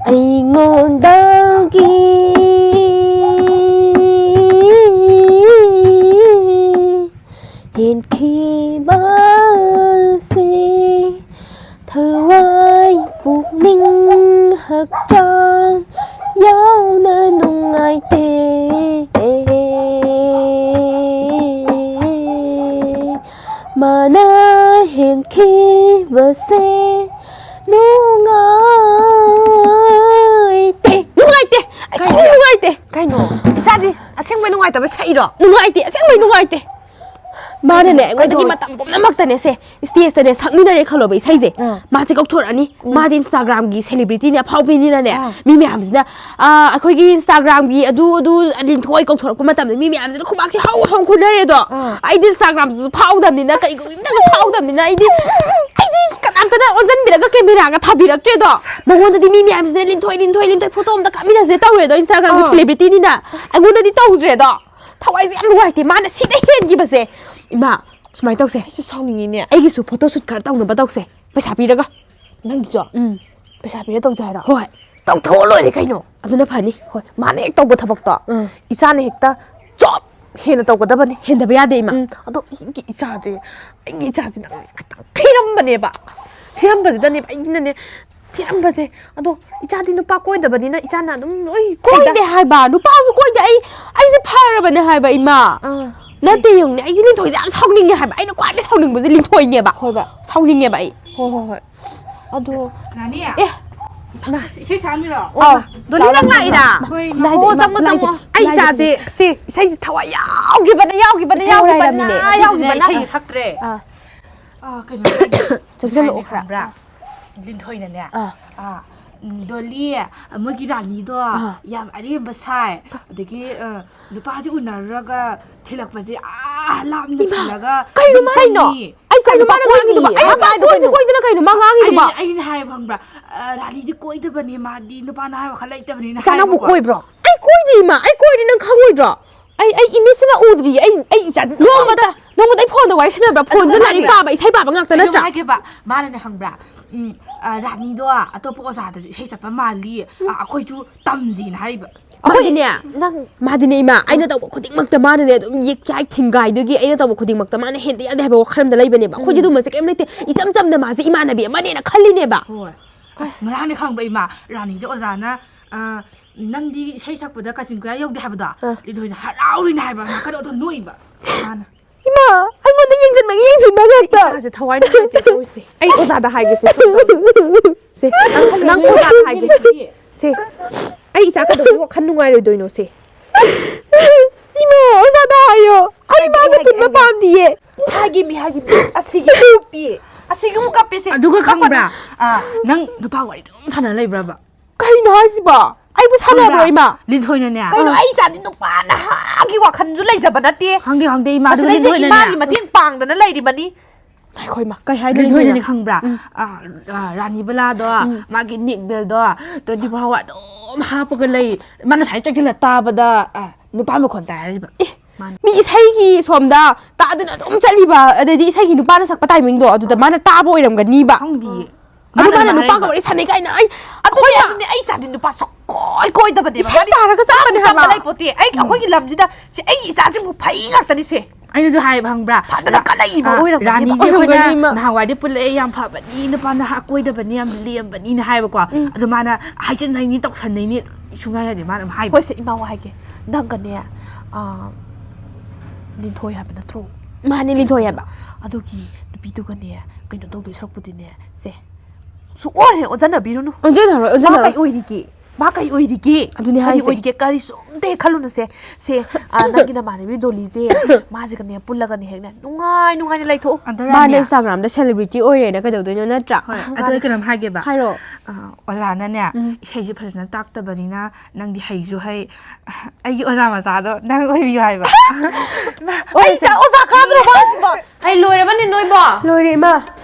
ꯑꯩꯉꯣꯟꯗꯒꯤ ꯍꯦꯟꯈꯤꯕꯁꯦ ꯊꯋꯥꯏ ꯄꯨꯛꯅꯤꯡ ꯍꯛꯆꯥꯡ ꯌꯥꯎꯅ ꯅꯨꯡꯉꯥꯏꯇꯦ꯫ ꯃꯥꯅ ꯍꯦꯟꯈꯤꯕꯁꯦ ꯅꯨꯡꯉꯥꯏꯇꯦ꯫ ꯅꯨꯡꯉꯥꯏꯇꯦ꯫ ꯑꯩ ꯁꯨꯡꯅꯨꯡ ꯅꯨꯡꯉꯥꯏꯇꯦ꯫ ꯀꯩꯅꯣ? ꯏꯆꯥꯗꯤ ꯑꯁꯤ ꯑꯁꯦꯡꯕꯩ ꯅꯨꯡꯉꯥꯏꯇꯕ ꯁꯛꯏꯔꯣ? ꯅꯨꯡꯉꯥꯏꯇꯦ, ꯑꯁꯦꯡꯕꯩ ꯅꯨꯡꯉꯥꯏꯇꯦ꯫ ꯃꯥꯅꯅꯦ ꯑꯩꯉꯣꯟꯗꯒꯤ ꯀꯩꯗꯧꯔꯦ? ꯃꯇꯝ ꯄꯨꯝꯅꯃꯛꯇꯅꯦ ꯁꯦ, ꯁ꯭ꯇꯦꯖꯇꯅꯦ ꯁꯛꯃꯤꯟꯅꯔꯦ ꯈꯜꯂꯣꯕ ꯏꯁꯩꯁꯦ꯫ ꯑꯥ. ꯃꯥꯁꯦ ꯀꯧꯊꯣꯔꯛꯑꯅꯤ, ꯃꯥꯗꯤ ꯏꯟꯁꯇꯥꯒ꯭ꯔꯥꯝꯒꯤ ꯁꯦꯂꯤꯕ꯭ꯔꯤꯇꯤꯅꯦ, ꯑꯐꯥꯎꯕꯤꯅꯤꯅꯅꯦ꯫ ꯑꯥ. ꯃꯤ ꯃꯌꯥꯝꯁꯤꯅ, ꯑꯥ, ꯑꯩꯈꯣꯏꯒꯤ ꯏꯟꯁꯇꯥꯒ꯭ꯔꯥꯝꯒꯤ ꯑꯗꯨ ꯑꯗꯨ ꯂꯤꯟꯊꯣꯏ ꯀꯧꯊꯣꯔꯛꯄ ꯃꯇꯝꯗ ꯃꯤ ꯃꯌꯥꯝꯁꯤꯅ ꯈꯨꯕꯥꯛꯁꯦ ꯍꯧ ꯍꯧ ꯈꯨꯅꯔꯦꯗꯣ꯫ ꯑꯥ. ꯑꯩꯗꯤ ꯏꯟꯁꯇꯥꯒ꯭ꯔꯥꯝꯁꯤꯁꯨ ꯐꯥꯎꯗꯕꯅꯤꯅ, ꯀꯩ ꯀꯩꯝꯇꯁꯨ ꯐꯥꯎꯗꯕꯅꯤꯅ ꯑꯩꯗꯤ, ꯑꯩꯗꯤ ꯀꯅꯥꯝꯇꯅ ꯑꯣꯟꯁꯤꯟꯕꯤꯔꯒ ꯀꯦꯃꯦꯔꯥꯒ ꯊꯥꯕꯤꯔꯛꯇ꯭ꯔꯦꯗꯣ꯫ ꯃꯉꯣꯟꯗꯗꯤ ꯃꯤ ꯃꯌꯥꯝꯁꯤꯅ ꯂꯤꯟꯊꯣꯏ, ꯂꯤꯟꯊꯣꯏ, ꯂꯤꯟꯊꯣꯏ ꯐꯣꯇꯣ ꯑꯝꯇ ꯀꯥꯞꯃꯤꯟꯅꯁꯦ ꯇꯧꯔꯦꯗꯣ, ꯏꯟꯁꯇꯥꯒ꯭ꯔꯥꯝꯒꯤ ꯑꯥ. ꯁꯦꯂꯤꯕ꯭ꯔꯤꯇꯤꯅꯤꯅ꯫ ꯑꯩꯉꯣꯟꯗꯗꯤ ꯇꯧꯗ꯭ꯔꯦꯗꯣ꯫ ꯊꯋꯥꯏꯁꯦ ꯌꯥꯝ ꯅꯨꯡꯉꯥꯏꯇꯦ ꯃꯥꯅ ꯁꯤꯗ ꯍꯦꯟꯈꯤꯕꯁꯦ꯫ ꯏꯃꯥ, ꯁꯨꯃꯥꯏꯅ ꯇꯧꯁꯦ꯫ ꯑꯩꯁꯨ ꯁꯥꯎꯅꯤꯡꯉꯤꯅꯦ꯫ ꯑꯩꯒꯤꯁꯨ ꯐꯣꯇꯣ ꯁꯨꯠ ꯈꯔ ꯇꯧꯅꯕ ꯇꯧꯁꯦ꯫ ꯄꯩꯁꯥ ꯄꯤꯔꯒ꯫ ꯅꯪꯒꯤꯁꯨ? ꯎꯝ. ꯄꯩꯁꯥ ꯄꯤꯔ ꯇꯧꯁꯦ ꯍꯥꯏꯔꯣ? ꯍꯣꯏ. ꯇꯧꯊꯣꯛꯑ ꯂꯣꯏꯔꯦ ꯀꯩꯅꯣ꯫ ꯑꯗꯨꯅ ꯐꯅꯤ꯫ ꯍꯣꯏ, ꯃꯥꯅ ꯍꯦꯛ ꯇꯧꯕ ꯊꯕꯛꯇꯣ ꯎꯝ. ꯏꯆꯥꯅ ꯍꯦꯛꯇ ꯆꯣꯞ ꯍꯦꯟꯅ ꯇꯧꯒꯗꯕꯅꯦ꯫ ꯍꯦꯟꯗꯕ ꯌꯥꯗꯦ ꯏꯃꯥ꯫ ꯎꯝ. ꯑꯗꯣ ꯑꯩꯒꯤ ꯏꯆꯥꯁꯦ, ꯑꯩꯒꯤ ꯏꯆꯥꯁꯦ ꯅꯪ ꯈꯤꯇꯪ ꯊꯤꯔꯝꯕꯅꯦꯕ꯫ ꯊꯤꯔꯝꯕꯁꯤꯗꯅꯦꯕ ꯑꯩꯅꯅꯦ ꯊꯤꯔꯝꯕꯁꯦ꯫ ꯑꯗꯣ ꯏꯆꯥꯗꯤ ꯅꯨꯄꯥ ꯀꯣꯏꯗꯕꯅꯤꯅ ꯏꯆꯥꯅ ꯑꯗꯨꯝ ꯂꯣꯏ ꯀꯣꯏꯗꯦ ꯍꯥꯏꯕ, ꯅꯨꯄꯥꯁꯨ ꯀꯣꯏꯗꯦ꯫ ꯑꯩ, ꯑꯩꯁꯦ ꯐꯔꯕꯅꯦ ꯍꯥꯏꯕ ꯏꯃꯥ꯫ ꯑꯥ. ꯅꯠꯇꯦ, ꯌꯦꯡꯉꯨꯅꯦ, ꯑꯩꯗꯤ ꯂꯤꯟꯊꯣꯏꯁꯦ ꯌꯥꯝ ꯁꯥꯎꯅꯤꯡꯉꯦ ꯍꯥꯏꯕ꯫ ꯑꯩꯅ ꯈ꯭ꯋꯥꯏꯗꯩ ꯁꯥꯎꯅꯤꯡꯕꯁꯦ ꯂꯤꯟꯊꯣꯏꯅꯦꯕ꯫ ꯍꯣꯏꯕ꯫ ꯁꯥꯎꯅꯤꯡꯉꯦꯕ ꯑꯩ꯫ ꯍꯣꯏ, ꯍꯣꯏ, ꯍꯣꯏ꯫ ꯑꯗꯣ ꯔꯥꯅꯤ, ꯑꯦ. ꯏꯁꯩ ꯁꯛꯑꯝꯃꯤꯔꯣ? ꯑꯧ, ꯗꯣꯂꯤ ꯅꯪ ꯂꯥꯛꯏꯔꯥ? ꯍꯣꯏ, ꯂꯥꯏꯗ ꯍꯣ, ꯏꯃꯥ, ꯆꯪꯉꯣ, ꯂꯥꯏꯗ꯫ ꯆꯪꯉꯣ꯫ ꯑꯩ ꯏꯆꯥꯁꯦ ꯁꯦ, ꯏꯁꯩꯁꯦ ꯊꯋꯥꯏ ꯌꯥꯎꯈꯤꯕꯅ, ꯌꯥꯎꯈꯤꯕꯅ, ꯏꯁꯩ ꯌꯥꯎꯈꯤꯕꯅ, ꯍꯧꯔꯛꯑꯕꯅꯤꯅꯦ꯫ ꯌꯥꯎꯈꯤꯕꯅ꯫ ꯏꯁꯩ ꯁꯛꯇ꯭ꯔꯦ꯫ ꯑꯥ. ꯑꯥ, ꯀꯩꯅꯣ, ꯆꯪꯁꯜꯂꯛꯑꯣ ꯉꯁꯥꯏꯅꯦ ꯈꯔ꯫ ꯈꯪꯕ꯭ꯔꯥ? ꯂꯤꯟꯊꯣꯏꯅꯅꯦ, ꯑꯥ. ꯑꯥ, ꯎꯝ, ꯗꯣꯂꯤ, ꯃꯣꯏꯒꯤ ꯔꯥꯅꯤꯗꯣ ꯑꯥ. ꯌꯥꯝ ꯑꯔꯦꯝꯕ ꯁꯥꯏ꯫ ꯑꯗꯒꯤ, ꯑ, ꯅꯨꯄꯥꯁꯦ ꯎꯅꯔꯨꯔꯒ ꯊꯤꯜꯂꯛꯄꯁꯦ, ꯑꯥ, ꯂꯥꯞꯅ ꯏꯃꯥ, ꯊꯤꯜꯂꯒ ꯀꯩꯅꯣ ꯑꯗꯨꯝ ꯃꯥ ꯍꯥꯏꯅꯣ? ꯆꯪꯉꯤ꯫ ꯑꯩ ꯀꯩꯅꯣ ꯃꯥꯅ ꯀꯣꯏꯗꯤꯌꯦ꯫ ꯉꯥꯡꯉꯤꯗꯨꯕꯣ? ꯑꯩ ꯃꯥ ꯃꯥ ꯍꯥꯏꯗꯣ ꯀꯣꯏꯁꯦ ꯀꯩꯅꯣ? ꯀꯣꯏꯗꯅ ꯀꯩꯅꯣ ꯃꯥ ꯉꯥꯡꯉꯤꯗꯨꯕꯣ? ꯑꯩꯅ, ꯑꯩꯅ ꯍꯥꯏꯕ ꯈꯪꯕ꯭ꯔꯥ? ꯑ, ꯔꯥꯅꯤꯗꯤ ꯀꯣꯏꯗꯕꯅꯤ, ꯃꯥꯗꯤ ꯅꯨꯄꯥꯅ ꯍꯥꯏꯕ ꯋꯥꯈꯜ ꯂꯩꯇꯕꯅꯤꯅ ꯏꯆꯥ ꯅꯪꯕꯨ ꯍꯥꯏꯕꯀꯣ꯫ ꯀꯣꯏꯕ꯭ꯔꯣ? ꯑꯩ ꯀꯣꯏꯗꯦ ꯏꯃꯥ, ꯑꯩ ꯀꯣꯏꯔꯗꯤ ꯅꯪ ꯈꯪꯉꯣꯏꯗ꯭ꯔꯣ? ꯑꯩ, ꯑꯩ ꯏꯃꯤꯠꯁꯤꯅ ꯎꯗ꯭ꯔꯤꯌꯦ꯫ ꯑꯩ, ꯑꯩ ꯏꯆꯥ ꯅꯣꯡꯃꯇ, ꯅꯣꯡꯃꯇ ꯑꯩ ꯐꯣꯟꯗ ꯋꯥꯔꯤ ꯁꯥꯟꯅꯕ꯭ꯔꯥ? ꯐꯣꯟꯗ ꯑꯗꯨ ꯂꯥꯏꯔꯤꯛ ꯍꯥꯏꯕ꯫ ꯄꯥꯕ, ꯏꯁꯩ ꯄꯥꯕ ꯉꯥꯛꯇ ꯀꯩꯅꯣꯝ ꯅꯠꯇ꯭ꯔꯥ? ꯍꯥꯏꯒꯦꯕ, ꯃꯥꯅꯅꯦ ꯈꯪꯕ꯭ꯔꯥ? ꯎꯝ, ꯑ, ꯔꯥꯅꯤꯗꯣ ꯑꯇꯣꯞꯄ ꯑꯣꯖꯥꯗꯁꯨ ꯏꯁꯩ ꯆꯠꯄ ꯃꯥꯜꯂꯤ, ꯑ, ꯑꯩꯈꯣꯏꯁꯨ ꯇꯝꯁꯤꯅ ꯍꯥꯏꯔꯤꯕ꯫ ꯑꯩꯈꯣꯏꯗꯤꯅꯦ, ꯅꯪ ꯃꯥꯗꯤꯅꯦ ꯏꯃꯥ, ꯑꯩꯅ ꯇꯧꯕ ꯈꯨꯗꯤꯡꯃꯛꯇ ꯃꯥꯅꯅꯦ ꯑꯗꯨꯝ ꯌꯦꯛ ꯆꯥꯏ ꯊꯤꯡꯒꯥꯏꯗꯨꯒꯤ, ꯑꯩꯅ ꯇꯧꯕ ꯈꯨꯗꯤꯡꯃꯛꯇ ꯃꯥꯅ ꯍꯦꯟꯗ ꯌꯥꯗꯦ ꯍꯥꯏꯕ ꯋꯥꯈꯜ ꯑꯝꯗ ꯂꯩꯕꯅꯦꯕ꯫ ꯑꯩꯈꯣꯏꯗꯤ ꯑꯗꯨꯝꯕꯁꯦ ꯀꯩꯝ ꯂꯩꯇꯦ꯫ ꯏꯆꯝ ꯆꯝꯅ ꯃꯥꯁꯦ ꯏꯃꯥꯟꯅꯕꯤ ꯑꯃꯅꯦꯅ ꯈꯜꯂꯤꯅꯦꯕ꯫ ꯍꯣꯏ꯫ ꯉꯔꯥꯡꯅꯦ ꯈꯪꯕ꯭ꯔꯥ ꯏꯃꯥ, ꯔꯥꯅꯤꯗ ꯑꯣꯖꯥꯅ, ꯑ, "ꯅꯪꯗꯤ ꯏꯁꯩ ꯁꯛꯄꯗ ꯀꯥꯆꯤꯟ ꯀꯣꯏꯌꯥ ꯌꯧꯗꯦ" ꯍꯥꯏꯕꯗꯣ, ꯑ. ꯂꯤꯟꯊꯣꯏꯅ ꯍꯔꯥꯎꯔꯤꯅꯦ ꯍꯥꯏꯕ, ꯅꯥꯀꯟꯗ ꯑꯣꯟꯊꯣꯛ ꯅꯣꯛꯏꯕ ꯃꯥꯅ꯫ ꯏꯃꯥ, ꯑꯩꯉꯣꯟꯗ ꯌꯦꯡꯁꯤꯟꯕꯒꯤ ꯌꯦꯡꯁꯤꯟꯕ ꯉꯥꯛꯇ꯫ ꯏꯆꯥꯁꯦ ꯊꯋꯥꯏ ꯅꯨꯡꯉꯥꯏꯇ꯭ꯔꯦ ꯇꯧꯔꯤꯁꯦ꯫ ꯑꯩ ꯑꯣꯖꯥꯗ ꯍꯥꯏꯒꯦꯁꯦ꯫ ꯁꯦ, ꯅꯪ ꯑꯣꯖꯥꯗ ꯍꯥꯏꯒꯦ꯫ ꯁꯦ, ꯑꯩ ꯏꯆꯥ ꯀꯩꯗꯧꯕꯒꯤ ꯋꯥꯈꯜ ꯅꯨꯡꯉꯥꯏꯔꯣꯏꯗꯣꯏꯅꯣ ꯁꯦ? ꯑꯣꯖꯥꯗ ꯍꯥꯏꯌꯣ꯫ ꯑꯩ ꯍꯥꯏꯒꯦ, ꯃꯥꯒ ꯍꯥꯏꯒꯦ, ꯄꯨꯟꯕ ꯍꯥꯏꯒꯦ꯫ ꯄꯥꯝꯗꯤꯌꯦ꯫ ꯍꯥꯏꯒꯦ ꯃꯤ, ꯍꯥꯏꯒꯦ ꯃꯤ꯫ ꯑꯁꯤꯒꯤ ꯀꯞꯄꯤ꯫ ꯑꯁꯤꯒꯤ ꯑꯃꯨꯛ ꯀꯞꯄꯤꯁꯦ꯫ ꯑꯗꯨꯒ ꯈꯪꯕ꯭ꯔꯥ? ꯑꯥ, ꯅꯪ ꯅꯨꯄꯥ ꯋꯥꯔꯤ ꯑꯗꯨꯝ ꯁꯥꯟꯅ ꯂꯩꯕ꯭ꯔꯕ? ꯀꯩꯅꯣ ꯍꯥꯏꯁꯤꯕꯣ? ꯑꯩꯕꯨ ꯁꯥꯟꯅꯕ꯭ꯔꯣ, ꯈꯪꯕ꯭ꯔꯥ? ꯏꯃꯥ? ꯂꯤꯟꯊꯣꯏꯅꯅꯦ꯫ ꯀꯩꯅꯣ, ꯑꯩ ꯏꯆꯥꯗꯤ ꯅꯨꯄꯥ ꯅꯍꯥꯒꯤ ꯋꯥꯈꯜꯁꯨ ꯂꯩꯖꯕ ꯅꯠꯇꯦ꯫ ꯈꯪꯗꯦ, ꯈꯪꯗꯦ, ꯏꯃꯥ, ꯑꯗꯨ ꯃꯁꯤꯗꯩꯁꯤꯗ ꯂꯤꯟꯊꯣꯏꯅꯅꯦ꯫ ꯏꯃꯥꯒꯤ ꯃꯇꯦꯡ ꯄꯥꯡꯗꯅ ꯂꯩꯔꯤꯕꯅꯤ꯫ ꯉꯥꯏꯈꯣ, ꯏꯃꯥ, ꯀꯩ ꯍꯥꯏꯗꯣꯏꯅꯣ ꯂꯤꯟꯊꯣꯏꯅꯅꯦ ꯏꯃꯥ? ꯈꯪꯕ꯭ꯔꯥ? ꯎꯝ꯫ ꯑꯥ, ꯑꯥ, ꯔꯥꯅꯤ ꯕꯂꯥꯗꯣ, ꯎꯝ꯫ ꯃꯥꯒꯤ ꯅꯤꯛ ꯕꯦꯜꯗꯣ, twenty four hour ꯑꯗꯨꯝ ꯍꯥꯞꯄꯒ ꯂꯩ꯫ ꯃꯥꯅ ꯁꯨꯃꯥꯏꯅ ꯆꯪꯁꯤꯜꯂ ꯇꯥꯕꯗ, ꯑꯥ, ꯅꯨꯄꯥ ꯃꯈꯣꯟ ꯇꯥꯏ ꯍꯥꯏꯔꯤꯕ꯫ ꯑꯦ, ꯃꯥꯅ꯫ ꯃꯤ ꯏꯁꯩꯒꯤ ꯁꯣꯝꯗ ꯇꯥꯗꯅ ꯑꯗꯨꯝ ꯆꯠꯂꯤꯕ, ꯑꯗꯩꯗꯤ ꯏꯁꯩꯒꯤ ꯅꯨꯄꯥꯅ ꯁꯛꯄ timingꯗꯣ ꯑꯗꯨꯗ ꯃꯥꯅ ꯇꯥꯕ ꯑꯣꯏꯔꯝꯒꯅꯤꯕ꯫ ꯈꯪꯗꯤꯌꯦ꯫ ꯑꯗꯨ ꯃꯥꯅ ꯃꯥꯅ ꯑꯗꯨꯃꯥꯏꯅ ꯅꯨꯄꯥꯒ ꯍꯥꯏꯔꯤꯕ꯫ ꯋꯥꯔꯤ ꯁꯥꯟꯅꯩ ꯀꯥꯏꯅ, ꯑꯩ, ꯑꯗꯨꯅꯦ, ꯑꯩꯈꯣꯏꯅ ꯑꯗꯨꯅꯦ, ꯑꯩ ꯏꯆꯥꯗꯤ ꯅꯨꯄꯥ ꯁꯨꯛꯀꯣꯏ ꯀꯣꯏꯗꯕꯅꯦꯕ꯫ ꯏꯁꯩ ꯃꯥꯗꯤ ꯇꯥꯔꯒ ꯆꯠꯄꯅꯦ ꯆꯥꯕ ꯍꯥꯏꯕ꯫ ꯂꯩꯄꯣꯠꯇꯦ꯫ ꯑꯩ, ꯎꯝ꯫ ꯑꯩꯈꯣꯏꯒꯤ ꯂꯝꯁꯤꯗ ꯁꯤ ꯑꯩꯒꯤ ꯏꯆꯥꯁꯤꯕꯨ ꯐꯩ ꯉꯥꯛꯇꯅꯤ ꯁꯦ꯫ ꯑꯩꯅꯁꯨ ꯍꯥꯏꯌꯦꯕ, ꯈꯪꯕ꯭ꯔꯥ? ꯐꯗꯅ ꯀꯜꯂꯛꯏꯕ ꯑꯥ, ꯑꯣꯏꯔꯝꯒꯅꯤꯕ꯫ ꯔꯥꯅꯤꯗꯤ ꯑꯩꯈꯣꯏꯅ ꯑꯣꯏꯔꯝꯒꯅꯤ, ꯏꯃꯥ꯫ ꯅꯍꯥꯟꯋꯥꯏꯗꯤ ꯄꯨꯜꯂꯛꯑꯦ, ꯌꯥꯝ ꯐꯕꯅꯤ, ꯅꯨꯄꯥ ꯅꯍꯥ ꯀꯣꯏꯗꯕꯅꯤ, ꯌꯥꯝ ꯂꯦꯝꯕꯅꯤꯅ ꯍꯥꯏꯕꯀꯣ꯫ ꯎꯝ꯫ ꯑꯗꯣ ꯃꯥꯅ ꯍꯥꯏꯖꯤꯟꯅꯩꯅꯤ, ꯇꯧꯁꯟꯅꯩꯅꯤ, ꯁꯨꯡꯌꯥ ꯌꯥꯗꯦ ꯃꯥꯅ ꯑꯃ ꯍꯥꯏꯕ꯫ ꯍꯣꯏꯁꯦ, ꯏꯃꯥ ꯋꯥ ꯍꯥꯏꯒꯦ꯫ ꯅꯪꯒꯅꯦ, ꯑꯥ, ꯂꯤꯟꯊꯣꯏ ꯍꯥꯏꯕ ꯅꯠꯇ꯭ꯔꯣ? ꯃꯥꯅꯦ, ꯂꯤꯟꯊꯣꯏ ꯍꯥꯏꯕ꯫ ꯑꯗꯨꯒꯤ ꯅꯨꯄꯤꯗꯨꯒꯅꯦ, ꯀꯩꯅꯣ ꯇꯧꯗꯣꯏ ꯁꯔꯨꯛꯄꯨꯗꯤꯅꯦ, ꯁꯦ, ꯁꯨꯛꯑꯣꯏ ꯍꯦꯛ ꯑꯣꯟꯖꯟꯅꯕꯤꯔꯨꯅꯨ꯫ ꯑꯣꯟꯖꯟꯅꯔꯣꯏ, ꯃꯥ ꯑꯣꯟꯖꯟꯅꯔꯣꯏ꯫ ꯀꯩ ꯑꯣꯏꯔꯤꯒꯦ? ꯃꯥ ꯀꯩ ꯑꯣꯏꯔꯤꯒꯦ? ꯑꯗꯨꯅꯦ ꯀꯔꯤ ꯍꯥꯏꯁꯦ꯫ ꯑꯣꯏꯔꯤꯒꯦ? ꯀꯔꯤꯁꯨ ꯑꯝꯇ ꯍꯦꯛ ꯈꯜꯂꯨꯅꯨꯁꯦ꯫ ꯁꯦ, ꯑ, ꯅꯪꯒꯤ ꯅꯃꯥꯟꯅꯕꯤ ꯗꯣꯂꯤꯁꯦ, ꯃꯥꯁꯤꯒꯅꯦ ꯄꯨꯜꯂꯒꯅꯦ ꯍꯦꯛꯅꯦ ꯅꯨꯡꯉꯥꯏ ꯅꯨꯡꯉꯥꯏꯅ ꯂꯩꯊꯣꯛꯎ꯫ ꯑꯗꯣ ꯃꯥꯅ ꯔꯥꯅꯤ, Instagramꯗ celebrity ꯑꯣꯏꯔꯦꯅ ꯀꯩꯗꯧꯗꯣꯏꯅꯣ, ꯅꯠꯇ꯭ꯔꯥ? ꯍꯣꯏ, ꯑꯗꯣ ꯑꯩ ꯀꯩꯅꯣꯝ ꯍꯥꯏꯒꯦꯕ꯫ ꯍꯥꯏꯔꯛꯑꯣ꯫ ꯑ, ꯑꯣꯖꯥꯅꯅꯦ, ꯎꯝ꯫ ꯏꯁꯩꯁꯦ ꯐꯖꯅ ꯇꯥꯛꯇꯕꯅꯤꯅ ꯅꯪꯗꯤ ꯍꯩꯁꯨ ꯍꯩ, ꯑꯩꯒꯤ ꯑꯣꯖꯥ ꯃꯆꯥꯗꯣ ꯅꯪ ꯑꯣꯏꯕꯤꯌꯨ ꯍꯥꯏꯕ꯫ ꯑꯩ ꯏꯆꯥ ꯑꯣꯖꯥ ꯀꯥꯗ꯭ꯔꯣ ꯃꯥꯁꯤꯕꯣ? ꯑꯩ ꯂꯣꯏꯔꯕꯅꯦ ꯅꯣꯏꯕꯣ꯫ ꯂꯣꯏꯔꯦ, ꯏꯃꯥ꯫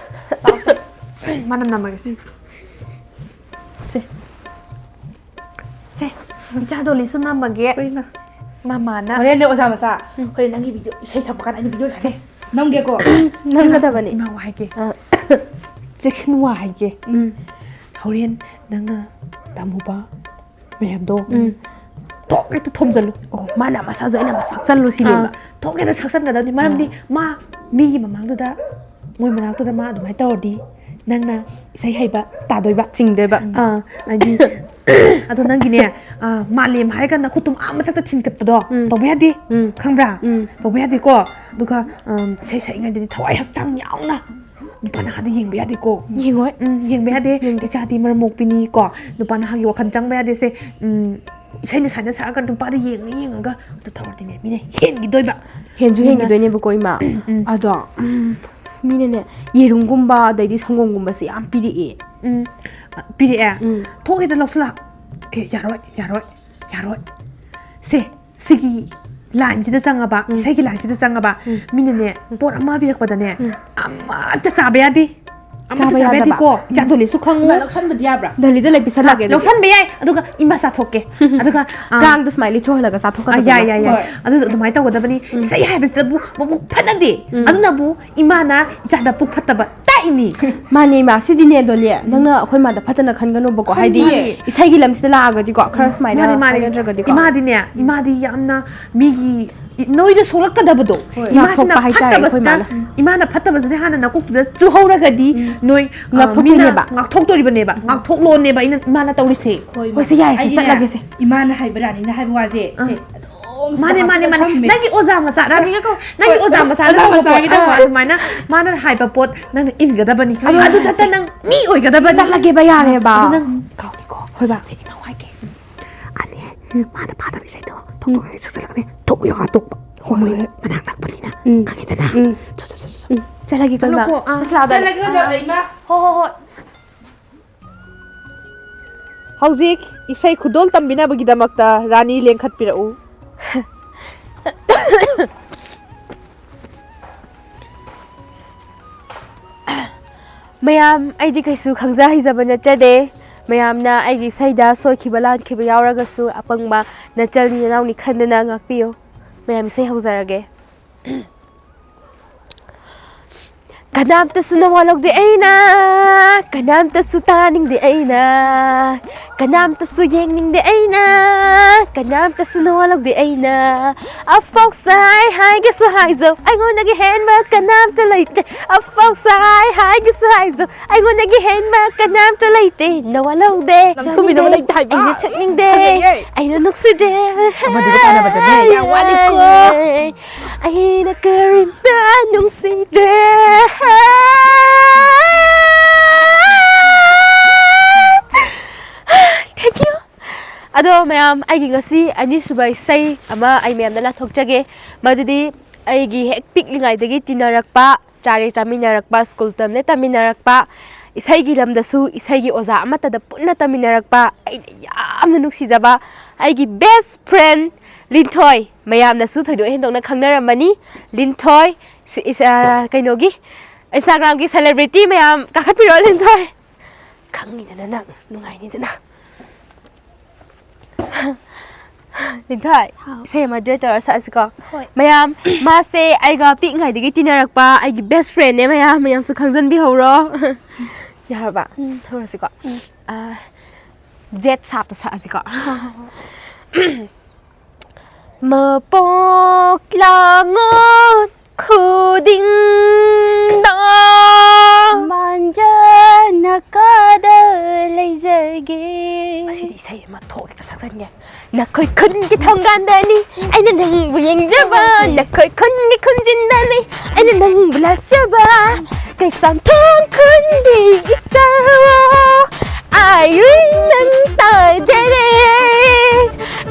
ꯂꯥꯛꯑꯣꯁꯦ꯫ ꯃꯅꯝ ꯅꯝꯃꯒꯦ ꯁꯤ꯫ ꯁꯦ꯫ ꯁꯦ꯫ ꯏꯆꯥ ꯗꯣꯂꯤꯁꯨ ꯅꯝꯃꯒꯦ꯫ ꯍꯣꯏ, ꯏꯃꯥ꯫ ꯃꯃꯥꯅ꯫ ꯍꯣꯔꯦꯟꯅꯦ ꯑꯣꯖꯥ ꯃꯆꯥ꯫ ꯎꯝ꯫ ꯍꯣꯔꯦꯟ ꯅꯪꯒꯤ video ꯏꯁꯩ ꯁꯛꯄ ꯀꯥꯟꯗ ꯑꯩꯅ video ꯁꯦ꯫ ꯅꯝꯒꯦꯀꯣ꯫ ꯅꯝꯒꯗꯕꯅꯤ꯫ ꯏꯃꯥ ꯋꯥ ꯍꯥꯏꯒꯦ꯫ ꯑꯥ꯫ ꯆꯦꯛꯁꯤꯟ ꯋꯥ ꯍꯥꯏꯒꯦ꯫ ꯎꯝ꯫ ꯍꯣꯔꯦꯟ ꯅꯪꯅ ꯇꯝꯃꯨꯕ ꯃꯌꯥꯝꯗꯣ ꯎꯝ꯫ ꯊꯣꯛ ꯍꯦꯛꯇ ꯊꯣꯝꯖꯜꯂꯨ꯫ ꯑꯣ, ꯃꯥꯅ ꯃꯁꯥꯁꯨ ꯑꯩꯅ ꯃꯁꯛ ꯆꯜꯂꯨ ꯁꯤꯅꯦꯕ꯫ ꯑꯥ꯫ ꯊꯣꯛ ꯍꯦꯛꯇ ꯁꯛꯆꯟꯒꯗꯕꯅꯤ꯫ ꯃꯔꯝꯗꯤ ꯎꯝ꯫ ꯃꯥ ꯃꯤꯒꯤ ꯃꯃꯥꯡꯗꯨꯗ, ꯃꯣꯏ ꯃꯅꯥꯛꯇꯨꯗ ꯃꯥ ꯑꯗꯨꯃꯥꯏꯅ ꯇꯧꯔꯗꯤ ꯅꯪꯅ ꯏꯁꯩ ꯍꯩꯕ ꯇꯥꯗꯣꯏꯕ꯫ ꯆꯤꯡꯗꯣꯏꯕ꯫ ꯑꯥ, ꯍꯥꯏꯗꯤ, ꯑꯗꯣ ꯅꯪꯒꯤꯅꯦ, ꯑꯥ, ꯃꯥꯂꯦꯝ ꯍꯥꯏꯔꯒ ꯅꯈꯨꯠꯇꯨꯝ ꯑꯥ ꯃꯊꯛꯇ ꯊꯤꯟꯀꯠꯄꯗꯣ ꯎꯝ꯫ ꯇꯧꯕ ꯌꯥꯗꯦ꯫ ꯎꯝ꯫ ꯈꯪꯕ꯭ꯔꯥ? ꯎꯝ꯫ ꯇꯧꯕ ꯌꯥꯗꯦꯀꯣ꯫ ꯑꯗꯨꯒ, ꯑꯝ, ꯏꯁꯩ ꯁꯛꯏꯉꯩꯗꯗꯤ ꯊꯋꯥꯏ ꯍꯛꯆꯥꯡ ꯌꯥꯎꯅ ꯅꯨꯄꯥ ꯅꯍꯥꯗ ꯌꯦꯡꯕ ꯌꯥꯗꯦꯀꯣ꯫ ꯌꯦꯡꯉꯣꯏ꯫ ꯎꯝ, ꯌꯦꯡꯕ ꯌꯥꯗꯦ꯫ ꯌꯦꯡꯗꯦ꯫ ꯏꯆꯥꯗꯤ ꯃꯔꯝ ꯃꯣꯛꯄꯤꯅꯤ ꯀꯣ꯫ ꯅꯨꯄꯥ ꯅꯍꯥꯒꯤ ꯋꯥꯈꯜ ꯆꯪꯕ ꯌꯥꯗꯦ ꯁꯦ꯫ ꯎꯝ, ꯏꯁꯩꯅ ꯁꯨꯃꯥꯏꯅ ꯁꯛꯑꯒ ꯅꯨꯄꯥꯗ ꯌꯦꯡꯉ ꯌꯦꯡꯉꯒ ꯑꯗꯨ ꯇꯧꯔꯗꯤꯅꯦ, ꯃꯤꯅ ꯍꯦꯟꯈꯤꯗꯣꯏꯕ꯫ ꯍꯦꯟꯁꯨ ꯑꯗꯨꯅ ꯍꯦꯟꯈꯤꯗꯣꯏꯅꯦꯕꯀꯣ, ꯏꯃꯥ꯫ ꯎꯝ꯫ ꯑꯗꯣ ꯎꯝ, ꯑꯁ, ꯃꯤꯅꯅꯦ, ꯌꯦꯔꯨꯝꯒꯨꯝꯕ ꯑꯗꯩꯗꯤ ꯁꯪꯒꯣꯝꯒꯨꯝꯕꯁꯦ ꯌꯥꯝ ꯄꯤꯔꯛꯑꯦ꯫ ꯎꯝ꯫ ꯄꯤꯔꯛꯑꯦ꯫ ꯎꯝ꯫ ꯊꯣꯛꯈꯤꯗ ꯂꯧꯁꯤꯜꯂ꯫ ꯑꯦ, ꯌꯥꯔꯣꯏ, ꯌꯥꯔꯣꯏ, ꯌꯥꯔꯣꯏ꯫ ꯁꯦ, ꯁꯤꯒꯤ ꯂꯥꯏꯟꯁꯤꯗ ꯆꯪꯉꯕ, ꯎꯝ꯫ ꯏꯁꯩꯒꯤ ꯂꯥꯏꯟꯁꯤꯗ ꯆꯪꯉꯕ, ꯎꯝ꯫ ꯃꯤꯅꯅꯦ, ꯄꯣꯠ ꯑꯃ ꯄꯤꯔꯛꯄꯗꯅꯦ, ꯎꯝ꯫ ꯑꯃꯠꯇ ꯆꯥꯕ ꯌꯥꯗꯦ꯫ ꯑꯃꯠꯇ ꯆꯥꯕ ꯆꯥꯕ ꯌꯥꯗꯕ꯫ ꯌꯥꯗꯦꯀꯣ꯫ ꯏꯆꯥ ꯗꯣꯂꯤꯁꯨ ꯈꯪꯉꯨ꯫ ꯂꯧꯁꯟꯕꯗꯤ ꯌꯥꯕ꯭ꯔꯥ? ꯗꯣꯂꯤꯗ ꯂꯣꯏ ꯄꯤꯁꯜꯂꯛꯑꯒꯦ ꯑꯗꯨꯗꯤ꯫ ꯂꯧꯁꯟꯕ ꯌꯥꯏ, ꯑꯗꯨꯒ ꯏꯃꯥ ꯆꯥꯊꯣꯛꯀꯦ꯫ ꯑꯗꯨꯒ, ꯑꯥ, ꯀꯥꯡꯗ ꯁꯨꯃꯥꯏꯅ ꯂꯤꯠꯊꯣꯛꯍꯜꯂꯒ ꯑꯥ, ꯆꯥꯊꯣꯛꯀꯗꯕ꯫ ꯌꯥꯏ, ꯌꯥꯏ, ꯌꯥꯏ꯫ ꯍꯣꯏ꯫ ꯑꯗꯨ ꯑꯗꯨꯃꯥꯏꯅ ꯇꯧꯒꯗꯕꯅꯤ꯫ ꯏꯁꯩ ꯍꯥꯏꯕꯁꯤꯗꯕꯨ ꯃꯕꯨꯛ ꯐꯠꯅꯗꯦ꯫ ꯎꯝ꯫ ꯑꯗꯨꯅꯕꯨ ꯏꯃꯥꯅ ꯏꯆꯥꯗ ꯄꯨꯛ ꯐꯠꯇꯕ ꯇꯥꯛꯏꯅꯤ꯫ ꯃꯥꯅꯦ, ꯏꯃꯥ, ꯁꯤꯗꯤꯅꯦ, ꯗꯣꯂꯤ, ꯅꯪꯅ ꯑꯩꯈꯣꯏ ꯃꯥꯗ ꯐꯠꯇꯅ ꯈꯟꯒꯅꯣꯕꯀꯣ, ꯍꯥꯏꯗꯤ ꯈꯟꯗꯤꯌꯦ꯫ ꯏꯁꯩꯒꯤ ꯂꯝꯁꯤꯗ ꯂꯥꯛꯑꯒꯗꯤꯀꯣ, ꯈꯔ ꯁꯨꯃꯥꯏꯅ ꯃꯥꯅꯦ, ꯃꯥꯅꯦ꯫ ꯍꯥꯏꯅꯗ꯭ꯔꯒꯗꯤꯀꯣ꯫ ꯏꯃꯥꯗꯤꯅꯦ, ꯏꯃꯥꯗꯤ ꯌꯥꯝꯅ ꯃꯤꯒꯤ, ꯏ-, ꯅꯣꯏꯗ ꯁꯣꯛꯂꯛꯀꯗꯕꯗꯣ, ꯍꯣꯏ꯫ ꯏꯃꯥꯁꯤꯅ ꯉꯥꯛꯊꯣꯛꯄ ꯍꯥꯏꯇꯥꯔꯦ, ꯑꯩꯈꯣꯏ ꯐꯠꯇꯕꯁꯤꯅ, ꯃꯥꯅ꯫ ꯏꯃꯥꯅ ꯐꯠꯇꯕꯁꯤꯗꯤ ꯍꯥꯟꯅ ꯅꯀꯣꯛꯇꯨꯗ ꯆꯨꯍꯧꯔꯒꯗꯤ, ꯅꯣꯏ, ꯑ, ꯉꯥꯛꯊꯣꯛꯇꯣꯏꯅꯦꯕ꯫ ꯃꯤꯅ ꯉꯥꯛꯊꯣꯛꯇꯣꯔꯤꯕꯅꯦꯕ, ꯉꯥꯛꯊꯣꯛꯂꯣꯅꯦꯕ ꯑꯩꯅ, ꯏꯃꯥꯅ ꯇꯧꯔꯤꯁꯦ꯫ ꯍꯣꯏ, ꯁꯤ ꯌꯥꯔꯦ, ꯁꯤ ꯑꯩꯗꯤꯅꯦ, ꯆꯠꯂꯒꯦꯁꯦ꯫ ꯏꯃꯥꯅ ꯍꯥꯏꯕ, ꯔꯥꯅꯤꯅ ꯍꯥꯏꯕ ꯋꯥꯁꯦ, ꯁꯦ ꯑꯗꯨꯝ ꯃꯥꯅꯦ, ꯃꯥꯅꯦ, ꯃꯥꯅꯦ꯫ ꯊꯝꯃꯦ꯫ ꯅꯪꯒꯤ ꯑꯣꯖꯥ ꯃꯆꯥ, ꯔꯥꯅꯤꯒ ꯀꯧ-, ꯅꯪꯒꯤ ꯍꯣꯏ, ꯑꯣꯖꯥ ꯃꯆꯥꯅ ꯑꯣꯖꯥ ꯇꯧꯕ ꯃꯆꯥꯒꯤ ꯄꯣꯠ, ꯇꯧꯕ꯫ ꯑꯥ, ꯑꯗꯨꯃꯥꯏꯅ ꯃꯥꯅ ꯍꯥꯏꯕ ꯄꯣꯠ ꯅꯪꯅ ꯏꯟꯒꯗꯕꯅꯤ꯫ ꯑꯗꯨ ꯑꯗꯨ ꯅꯠꯇ ꯅꯪ ꯃꯤ ꯑꯣꯏꯒꯗꯕꯅꯤ꯫ ꯆꯠꯂꯒꯦꯕ, ꯌꯥꯔꯦꯕ꯫ ꯑꯗꯨ ꯅꯪ ꯀꯥꯎꯅꯤꯀꯣ꯫ ꯍꯣꯏꯕ꯫ ꯁꯤ ꯏꯃꯥ ꯍꯥꯏꯒꯦ꯫ ꯑꯅꯦ, ꯃꯥꯅ ꯐꯥꯗꯕ ꯏꯁꯩꯗꯣ ꯊꯣꯛꯇꯣꯛꯑꯒ ꯁꯛꯆꯜꯂꯛꯀꯅꯤ꯫ ꯊꯣꯛꯎ ꯌꯥ ꯇꯣꯛꯄ꯫ ꯍꯣꯏ, ꯃꯣꯏ ꯍꯣꯏ꯫ ꯃꯅꯥꯛ ꯅꯛꯄꯅꯤꯅ꯫ ꯎꯝ꯫ ꯈꯪꯉꯦꯗꯅ? ꯎꯝ꯫ ꯆꯠ, ꯆꯠ, ꯆꯠ, ꯆꯠ꯫ ꯎꯝ, ꯆꯠꯂꯒꯦ, ꯏꯃꯥ꯫ ꯆꯠꯂꯣꯀꯣ, ꯑꯥ꯫ ꯆꯠꯁꯤꯂꯥꯗ꯫ ꯆꯠꯂꯒꯦ, ꯆꯠꯂꯒꯦ, ꯏꯃꯥ꯫ ꯍꯣ, ꯍꯣ, ꯍꯣꯏ꯫ ꯍꯧꯖꯤꯛ ꯏꯁꯩ ꯈꯨꯗꯣꯜ ꯇꯝꯕꯤꯅꯕꯒꯤꯗꯃꯛꯇ ꯔꯥꯅꯤ ꯂꯦꯡꯈꯠꯄꯤꯔꯛꯎ꯫ ꯃꯌꯥꯝ, ꯑꯩꯗꯤ ꯀꯩꯁꯨ ꯈꯪꯖ ꯍꯩꯖꯕ ꯅꯠꯆꯗꯦ꯫ ꯃꯌꯥꯝꯅ ꯑꯩꯒꯤ ꯏꯁꯩꯗ ꯁꯣꯏꯈꯤꯕ ꯂꯥꯟꯈꯤꯕ ꯌꯥꯎꯔꯒꯁꯨ ꯑꯄꯪꯕ ꯅꯆꯜꯅꯤ ꯅꯅꯥꯎꯅꯤ ꯈꯟꯗꯨꯅ ꯉꯥꯛꯄꯤꯌꯨ꯫ ꯃꯌꯥꯝ, ꯏꯁꯩ ꯍꯧꯖꯔꯒꯦ꯫ ꯀꯅꯥꯝꯇꯁꯨ ꯅꯋꯥ ꯂꯧꯗꯦ ꯑꯩꯅ, ꯀꯅꯥꯝꯇꯁꯨ ꯇꯥꯅꯤꯡꯗꯦ ꯑꯩꯅ, ꯀꯅꯥꯝꯇꯁꯨ ꯌꯦꯡꯅꯤꯡꯗꯦ ꯑꯩꯅ, ꯀꯅꯥꯝꯇꯁꯨ ꯅꯋꯥ ꯂꯧꯗꯦ ꯑꯩꯅ꯫ ꯑꯐꯥꯎ ꯁꯥꯏ ꯍꯥꯏꯒꯦꯁꯨ ꯍꯥꯏꯖꯧ, ꯑꯩꯉꯣꯟꯗꯒꯤ ꯍꯦꯟꯕ ꯀꯅꯥꯝꯇ ꯂꯩꯇꯦ꯫ ꯑꯐꯥꯎ ꯁꯥꯏ ꯍꯥꯏꯒꯦꯁꯨ ꯍꯥꯏꯖꯧ, ꯑꯩꯉꯣꯟꯗꯒꯤ ꯍꯦꯟꯕ ꯀꯅꯥꯝꯇ ꯂꯩꯇꯦ꯫ ꯅꯋꯥ ꯂꯧꯗꯦ꯫ ꯅꯝꯊꯨꯕꯤꯗꯣ ꯂꯩꯇꯦ ꯍꯥꯏꯕ꯫ ꯑꯩꯅ ꯊꯛꯅꯤꯡꯗꯦ꯫ ꯈꯪꯉꯦ꯫ ꯑꯩꯅ ꯅꯨꯡꯁꯤꯗꯦ꯫ ꯑꯃꯗꯨꯒ ꯇꯥꯟꯅꯕꯗꯅꯦ ꯌꯥꯝ ꯋꯥꯠꯂꯤꯀꯣ꯫ ꯑꯩꯅ ꯀꯔꯤꯝꯇ ꯅꯨꯡꯁꯤꯗꯦ꯫ Thank you. ꯑꯗꯣ ꯃꯌꯥꯝ, ꯑꯩꯒꯤ ꯉꯁꯤ ꯑꯅꯤꯁꯨꯕ ꯏꯁꯩ ꯑꯃ ꯑꯩ ꯃꯌꯥꯝꯗ ꯂꯥꯟꯊꯣꯛꯆꯒꯦ꯫ ꯃꯗꯨꯗꯤ ꯑꯩꯒꯤ ꯍꯦꯛ ꯄꯤꯛꯂꯤꯉꯩꯗꯒꯤ ꯇꯤꯟꯅꯔꯛꯄ, ꯆꯥꯔꯦ ꯆꯥꯃꯤꯟꯅꯔꯛꯄ, ꯁ꯭ꯀꯨꯜ ꯇꯝꯅ ꯇꯝꯃꯤꯟꯅꯔꯛꯄ, ꯏꯁꯩꯒꯤ ꯂꯝꯗꯁꯨ ꯏꯁꯩꯒꯤ ꯑꯣꯖꯥ ꯑꯃꯠꯇꯗ ꯄꯨꯟꯅ ꯇꯝꯃꯤꯟꯅꯔꯛꯄ, ꯑꯩꯅ ꯌꯥꯝꯅ ꯅꯨꯡꯁꯤꯖꯕ ꯑꯩꯒꯤ best friend ꯂꯤꯟꯊꯣꯏ, ꯃꯌꯥꯝꯅꯁꯨ ꯊꯣꯏꯗꯣꯛ ꯍꯦꯟꯗꯣꯛꯅ ꯈꯪꯅꯔꯝꯃꯅꯤ꯫ ꯂꯤꯟꯊꯣꯏ, ꯁꯤ-, ꯏꯁ-, ꯑ, ꯀꯩꯅꯣꯒꯤ, Instagram-ꯒꯤ celebrity ꯃꯌꯥꯝ ꯀꯥꯈꯠꯄꯤꯔꯣ ꯂꯤꯟꯊꯣꯏ꯫ ꯈꯪꯅꯤꯗꯅ ꯅꯪ, ꯅꯨꯡꯉꯥꯏꯅꯤꯗꯅ꯫ ꯂꯤꯟꯊꯣꯏ, ꯍꯥꯎ꯫ ꯏꯁꯩ ꯑꯃ duet ꯇꯧꯔ ꯁꯛꯑꯁꯤꯀꯣ꯫ ꯍꯣꯏ꯫ ꯃꯌꯥꯝ, ꯃꯥꯁꯦ ꯑꯩꯒ ꯄꯤꯛꯏꯉꯩꯗꯒꯤ ꯇꯤꯟꯅꯔꯛꯄ ꯑꯩꯒꯤ best friend-ꯅꯦ ꯃꯌꯥꯝ, ꯃꯌꯥꯝꯁꯨ ꯈꯪꯖꯟꯕꯤꯍꯧꯔꯣ꯫ ꯌꯥꯔꯕ? ꯎꯝ꯫ ꯍꯧꯔꯁꯤꯀꯣ꯫ ꯎꯝ꯫ ꯑ, ꯖꯦꯠ ꯁꯥꯞꯇ ꯁꯛꯑꯁꯤꯀꯣ꯫ ꯍꯣꯏ, ꯍꯣꯏ, ꯍꯣꯏ꯫ ꯃꯄꯣꯛ ꯂꯥꯉꯣꯟ ꯈꯨꯗꯤꯡꯗ ꯃꯥꯟꯖꯅ ꯀꯥꯗ ꯂꯩꯖꯒꯦ꯫ ꯑꯁꯤꯗꯤ ꯏꯁꯩ ꯑꯃ ꯊꯣꯛꯑꯦ, ꯁꯛꯆꯟꯒꯦ꯫ ꯅꯈꯣꯏ ꯈꯨꯟꯒꯤ ꯊꯣꯡꯒꯥꯟꯗꯅꯤ ꯑꯩꯅ ꯅꯪꯕꯨ ꯌꯦꯡꯖꯕ, ꯅꯈꯣꯏ ꯈꯨꯟꯒꯤ ꯈꯨꯟꯖꯤꯟꯗꯅꯤ ꯑꯩꯅ ꯅꯪꯕꯨ ꯂꯥꯠꯆꯕ꯫ ꯀꯩꯁꯥꯝꯊꯣꯡ ꯈꯨꯟꯒꯤ ꯏꯆꯥꯋꯣ, ꯑꯩ ꯅꯪ ꯇꯥꯖꯔꯦ꯫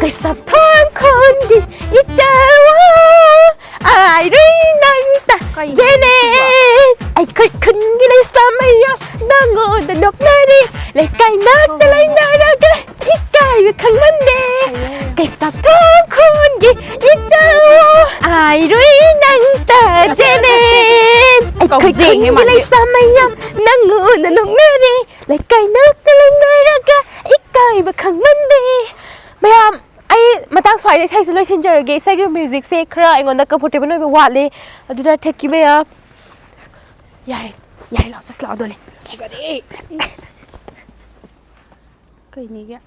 ꯀꯩꯁꯥꯝꯊꯣꯡ ꯈꯨꯟꯒꯤ ꯏꯆꯥꯋꯣ, ꯑꯩ ꯅꯪ ꯇꯥꯖꯔꯦ꯫ ꯑꯩꯈꯣꯏ ꯈꯨꯟꯒꯤ ꯂꯩꯁꯥ ꯃꯌꯥꯝ ꯅꯪꯉꯣꯟꯗ ꯅꯣꯛꯅꯔꯤ, ꯂꯩꯀꯥꯏ ꯅꯛꯇ ꯂꯩꯅꯔꯒ ꯏꯀꯥꯏꯕ ꯈꯪꯃꯟꯗꯦ꯫ ꯀꯩꯁꯥꯝꯊꯣꯡ ꯈꯨꯟꯒꯤ ꯏꯆꯥ, ꯑꯥꯏꯔꯨꯏ ꯅꯪ ꯇꯥꯖꯦꯅꯦ꯫ ꯑꯩꯈꯣꯏ ꯀꯧꯖꯦꯡꯉꯦ ꯈꯨꯟꯒꯤ ꯃꯥꯗꯤ꯫ ꯂꯩꯁꯥ ꯃꯌꯥꯝ ꯅꯪꯉꯣꯟꯗ ꯅꯣꯛꯅꯔꯦ꯫ ꯂꯩꯀꯥꯏ ꯅꯛꯇ ꯂꯩꯅꯔꯒ ꯏꯀꯥꯏꯕ ꯈꯪꯃꯟꯗꯦ꯫ ꯃꯌꯥꯝ, ꯑꯩ ꯃꯇꯥꯡ ꯁ꯭ꯋꯥꯏꯗ ꯏꯁꯩꯁꯦ ꯂꯣꯏꯁꯤꯟꯖꯔꯒꯦ꯫ ꯏꯁꯩꯒꯤ music-ꯁꯦ ꯈꯔ ꯑꯩꯉꯣꯟꯗ comfortable ꯑꯣꯏꯕ ꯋꯥꯠꯂꯦ꯫ ꯑꯗꯨꯅ take care ꯃꯌꯥꯝ꯫ ꯌꯥꯔꯦ, ꯌꯥꯔꯦ, ꯂꯥꯛꯑꯣ, ꯆꯠꯁꯤ ꯂꯥꯛꯑꯣ, ꯗꯣꯂꯤ꯫ ꯐꯖꯔꯦ꯫ ꯀꯩꯅꯤꯒꯦ?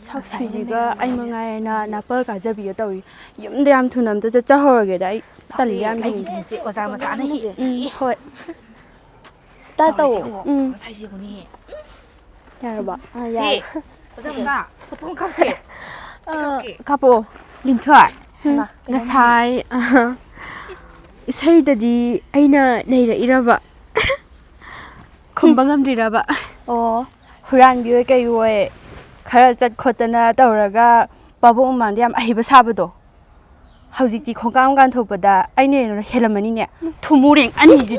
ꯁꯛꯁꯤꯡꯁꯤꯒ ꯑꯩ ꯃꯉꯥꯏꯔꯦꯅ ꯅꯥꯄꯜ ꯀꯥꯖꯕꯤꯒ ꯇꯧꯔꯤ꯫ ꯌꯨꯝꯗ ꯌꯥꯝ ꯊꯨꯅ ꯑꯝꯇ ꯆꯠꯆꯍꯧꯔꯒꯦꯗ, ꯑꯩ ꯇꯜꯂꯤ ꯌꯥꯝ ꯌꯦꯡꯉꯦ꯫ ꯑꯩꯒꯤꯁꯦ ꯑꯣꯖꯥ ꯃꯆꯥꯅ ꯍꯦꯛ ꯎꯝ, ꯍꯣꯏ꯫ ꯇꯥ ꯇꯧ꯫ ꯇꯧꯔꯤꯁꯦ ꯌꯦꯡꯉꯣ꯫ ꯎꯝ꯫ ꯉꯁꯥꯏꯁꯦ ꯌꯦꯡꯉꯨꯅꯦ꯫ ꯌꯥꯔꯕꯣ? ꯑꯥ, ꯁꯤ, ꯌꯥꯔꯦ꯫ ꯑꯣꯖꯥ ꯃꯆꯥ, ꯐꯣꯇꯣ ꯑꯃ ꯀꯥꯞꯁꯦ꯫ ꯑꯥ, ꯀꯥꯞꯀꯦ꯫ ꯀꯥꯞꯄꯣ꯫ ꯂꯤꯟꯊꯣꯏ꯫ ꯎꯝ꯫ ꯍꯩꯃꯥ, ꯀꯩꯅꯣꯝ ꯉꯁꯥꯏ, ꯑ, ꯏꯁꯩꯗꯗꯤ ꯑꯩꯅ ꯅꯩꯔꯛꯏꯔꯕ? ꯈꯨꯝꯕ ꯉꯝꯗ꯭ꯔꯤꯔꯕ? ꯑꯣ꯫ ꯍꯨꯔꯥꯟꯕꯤ ꯑꯣꯏ ꯀꯩ ꯑꯣꯏ ꯈꯔ ꯆꯠ ꯈꯣꯠꯇꯅ ꯇꯧꯔꯒ ꯄꯥꯕꯨꯡ ꯃꯃꯥꯡꯗ ꯌꯥꯝ ꯑꯍꯩꯕ ꯁꯥꯕꯗꯣ, ꯍꯧꯖꯤꯛꯇꯤ ꯈꯣꯡꯀꯥꯝ ꯀꯥꯟꯊꯣꯛꯄꯗ ꯑꯩꯅ ꯍꯦꯟꯅ ꯍꯦꯜꯂꯝꯃꯅꯤꯅꯦ꯫ ꯊꯨꯝꯃꯣꯔꯦꯡ ꯑꯅꯤꯁꯤꯗꯤ꯫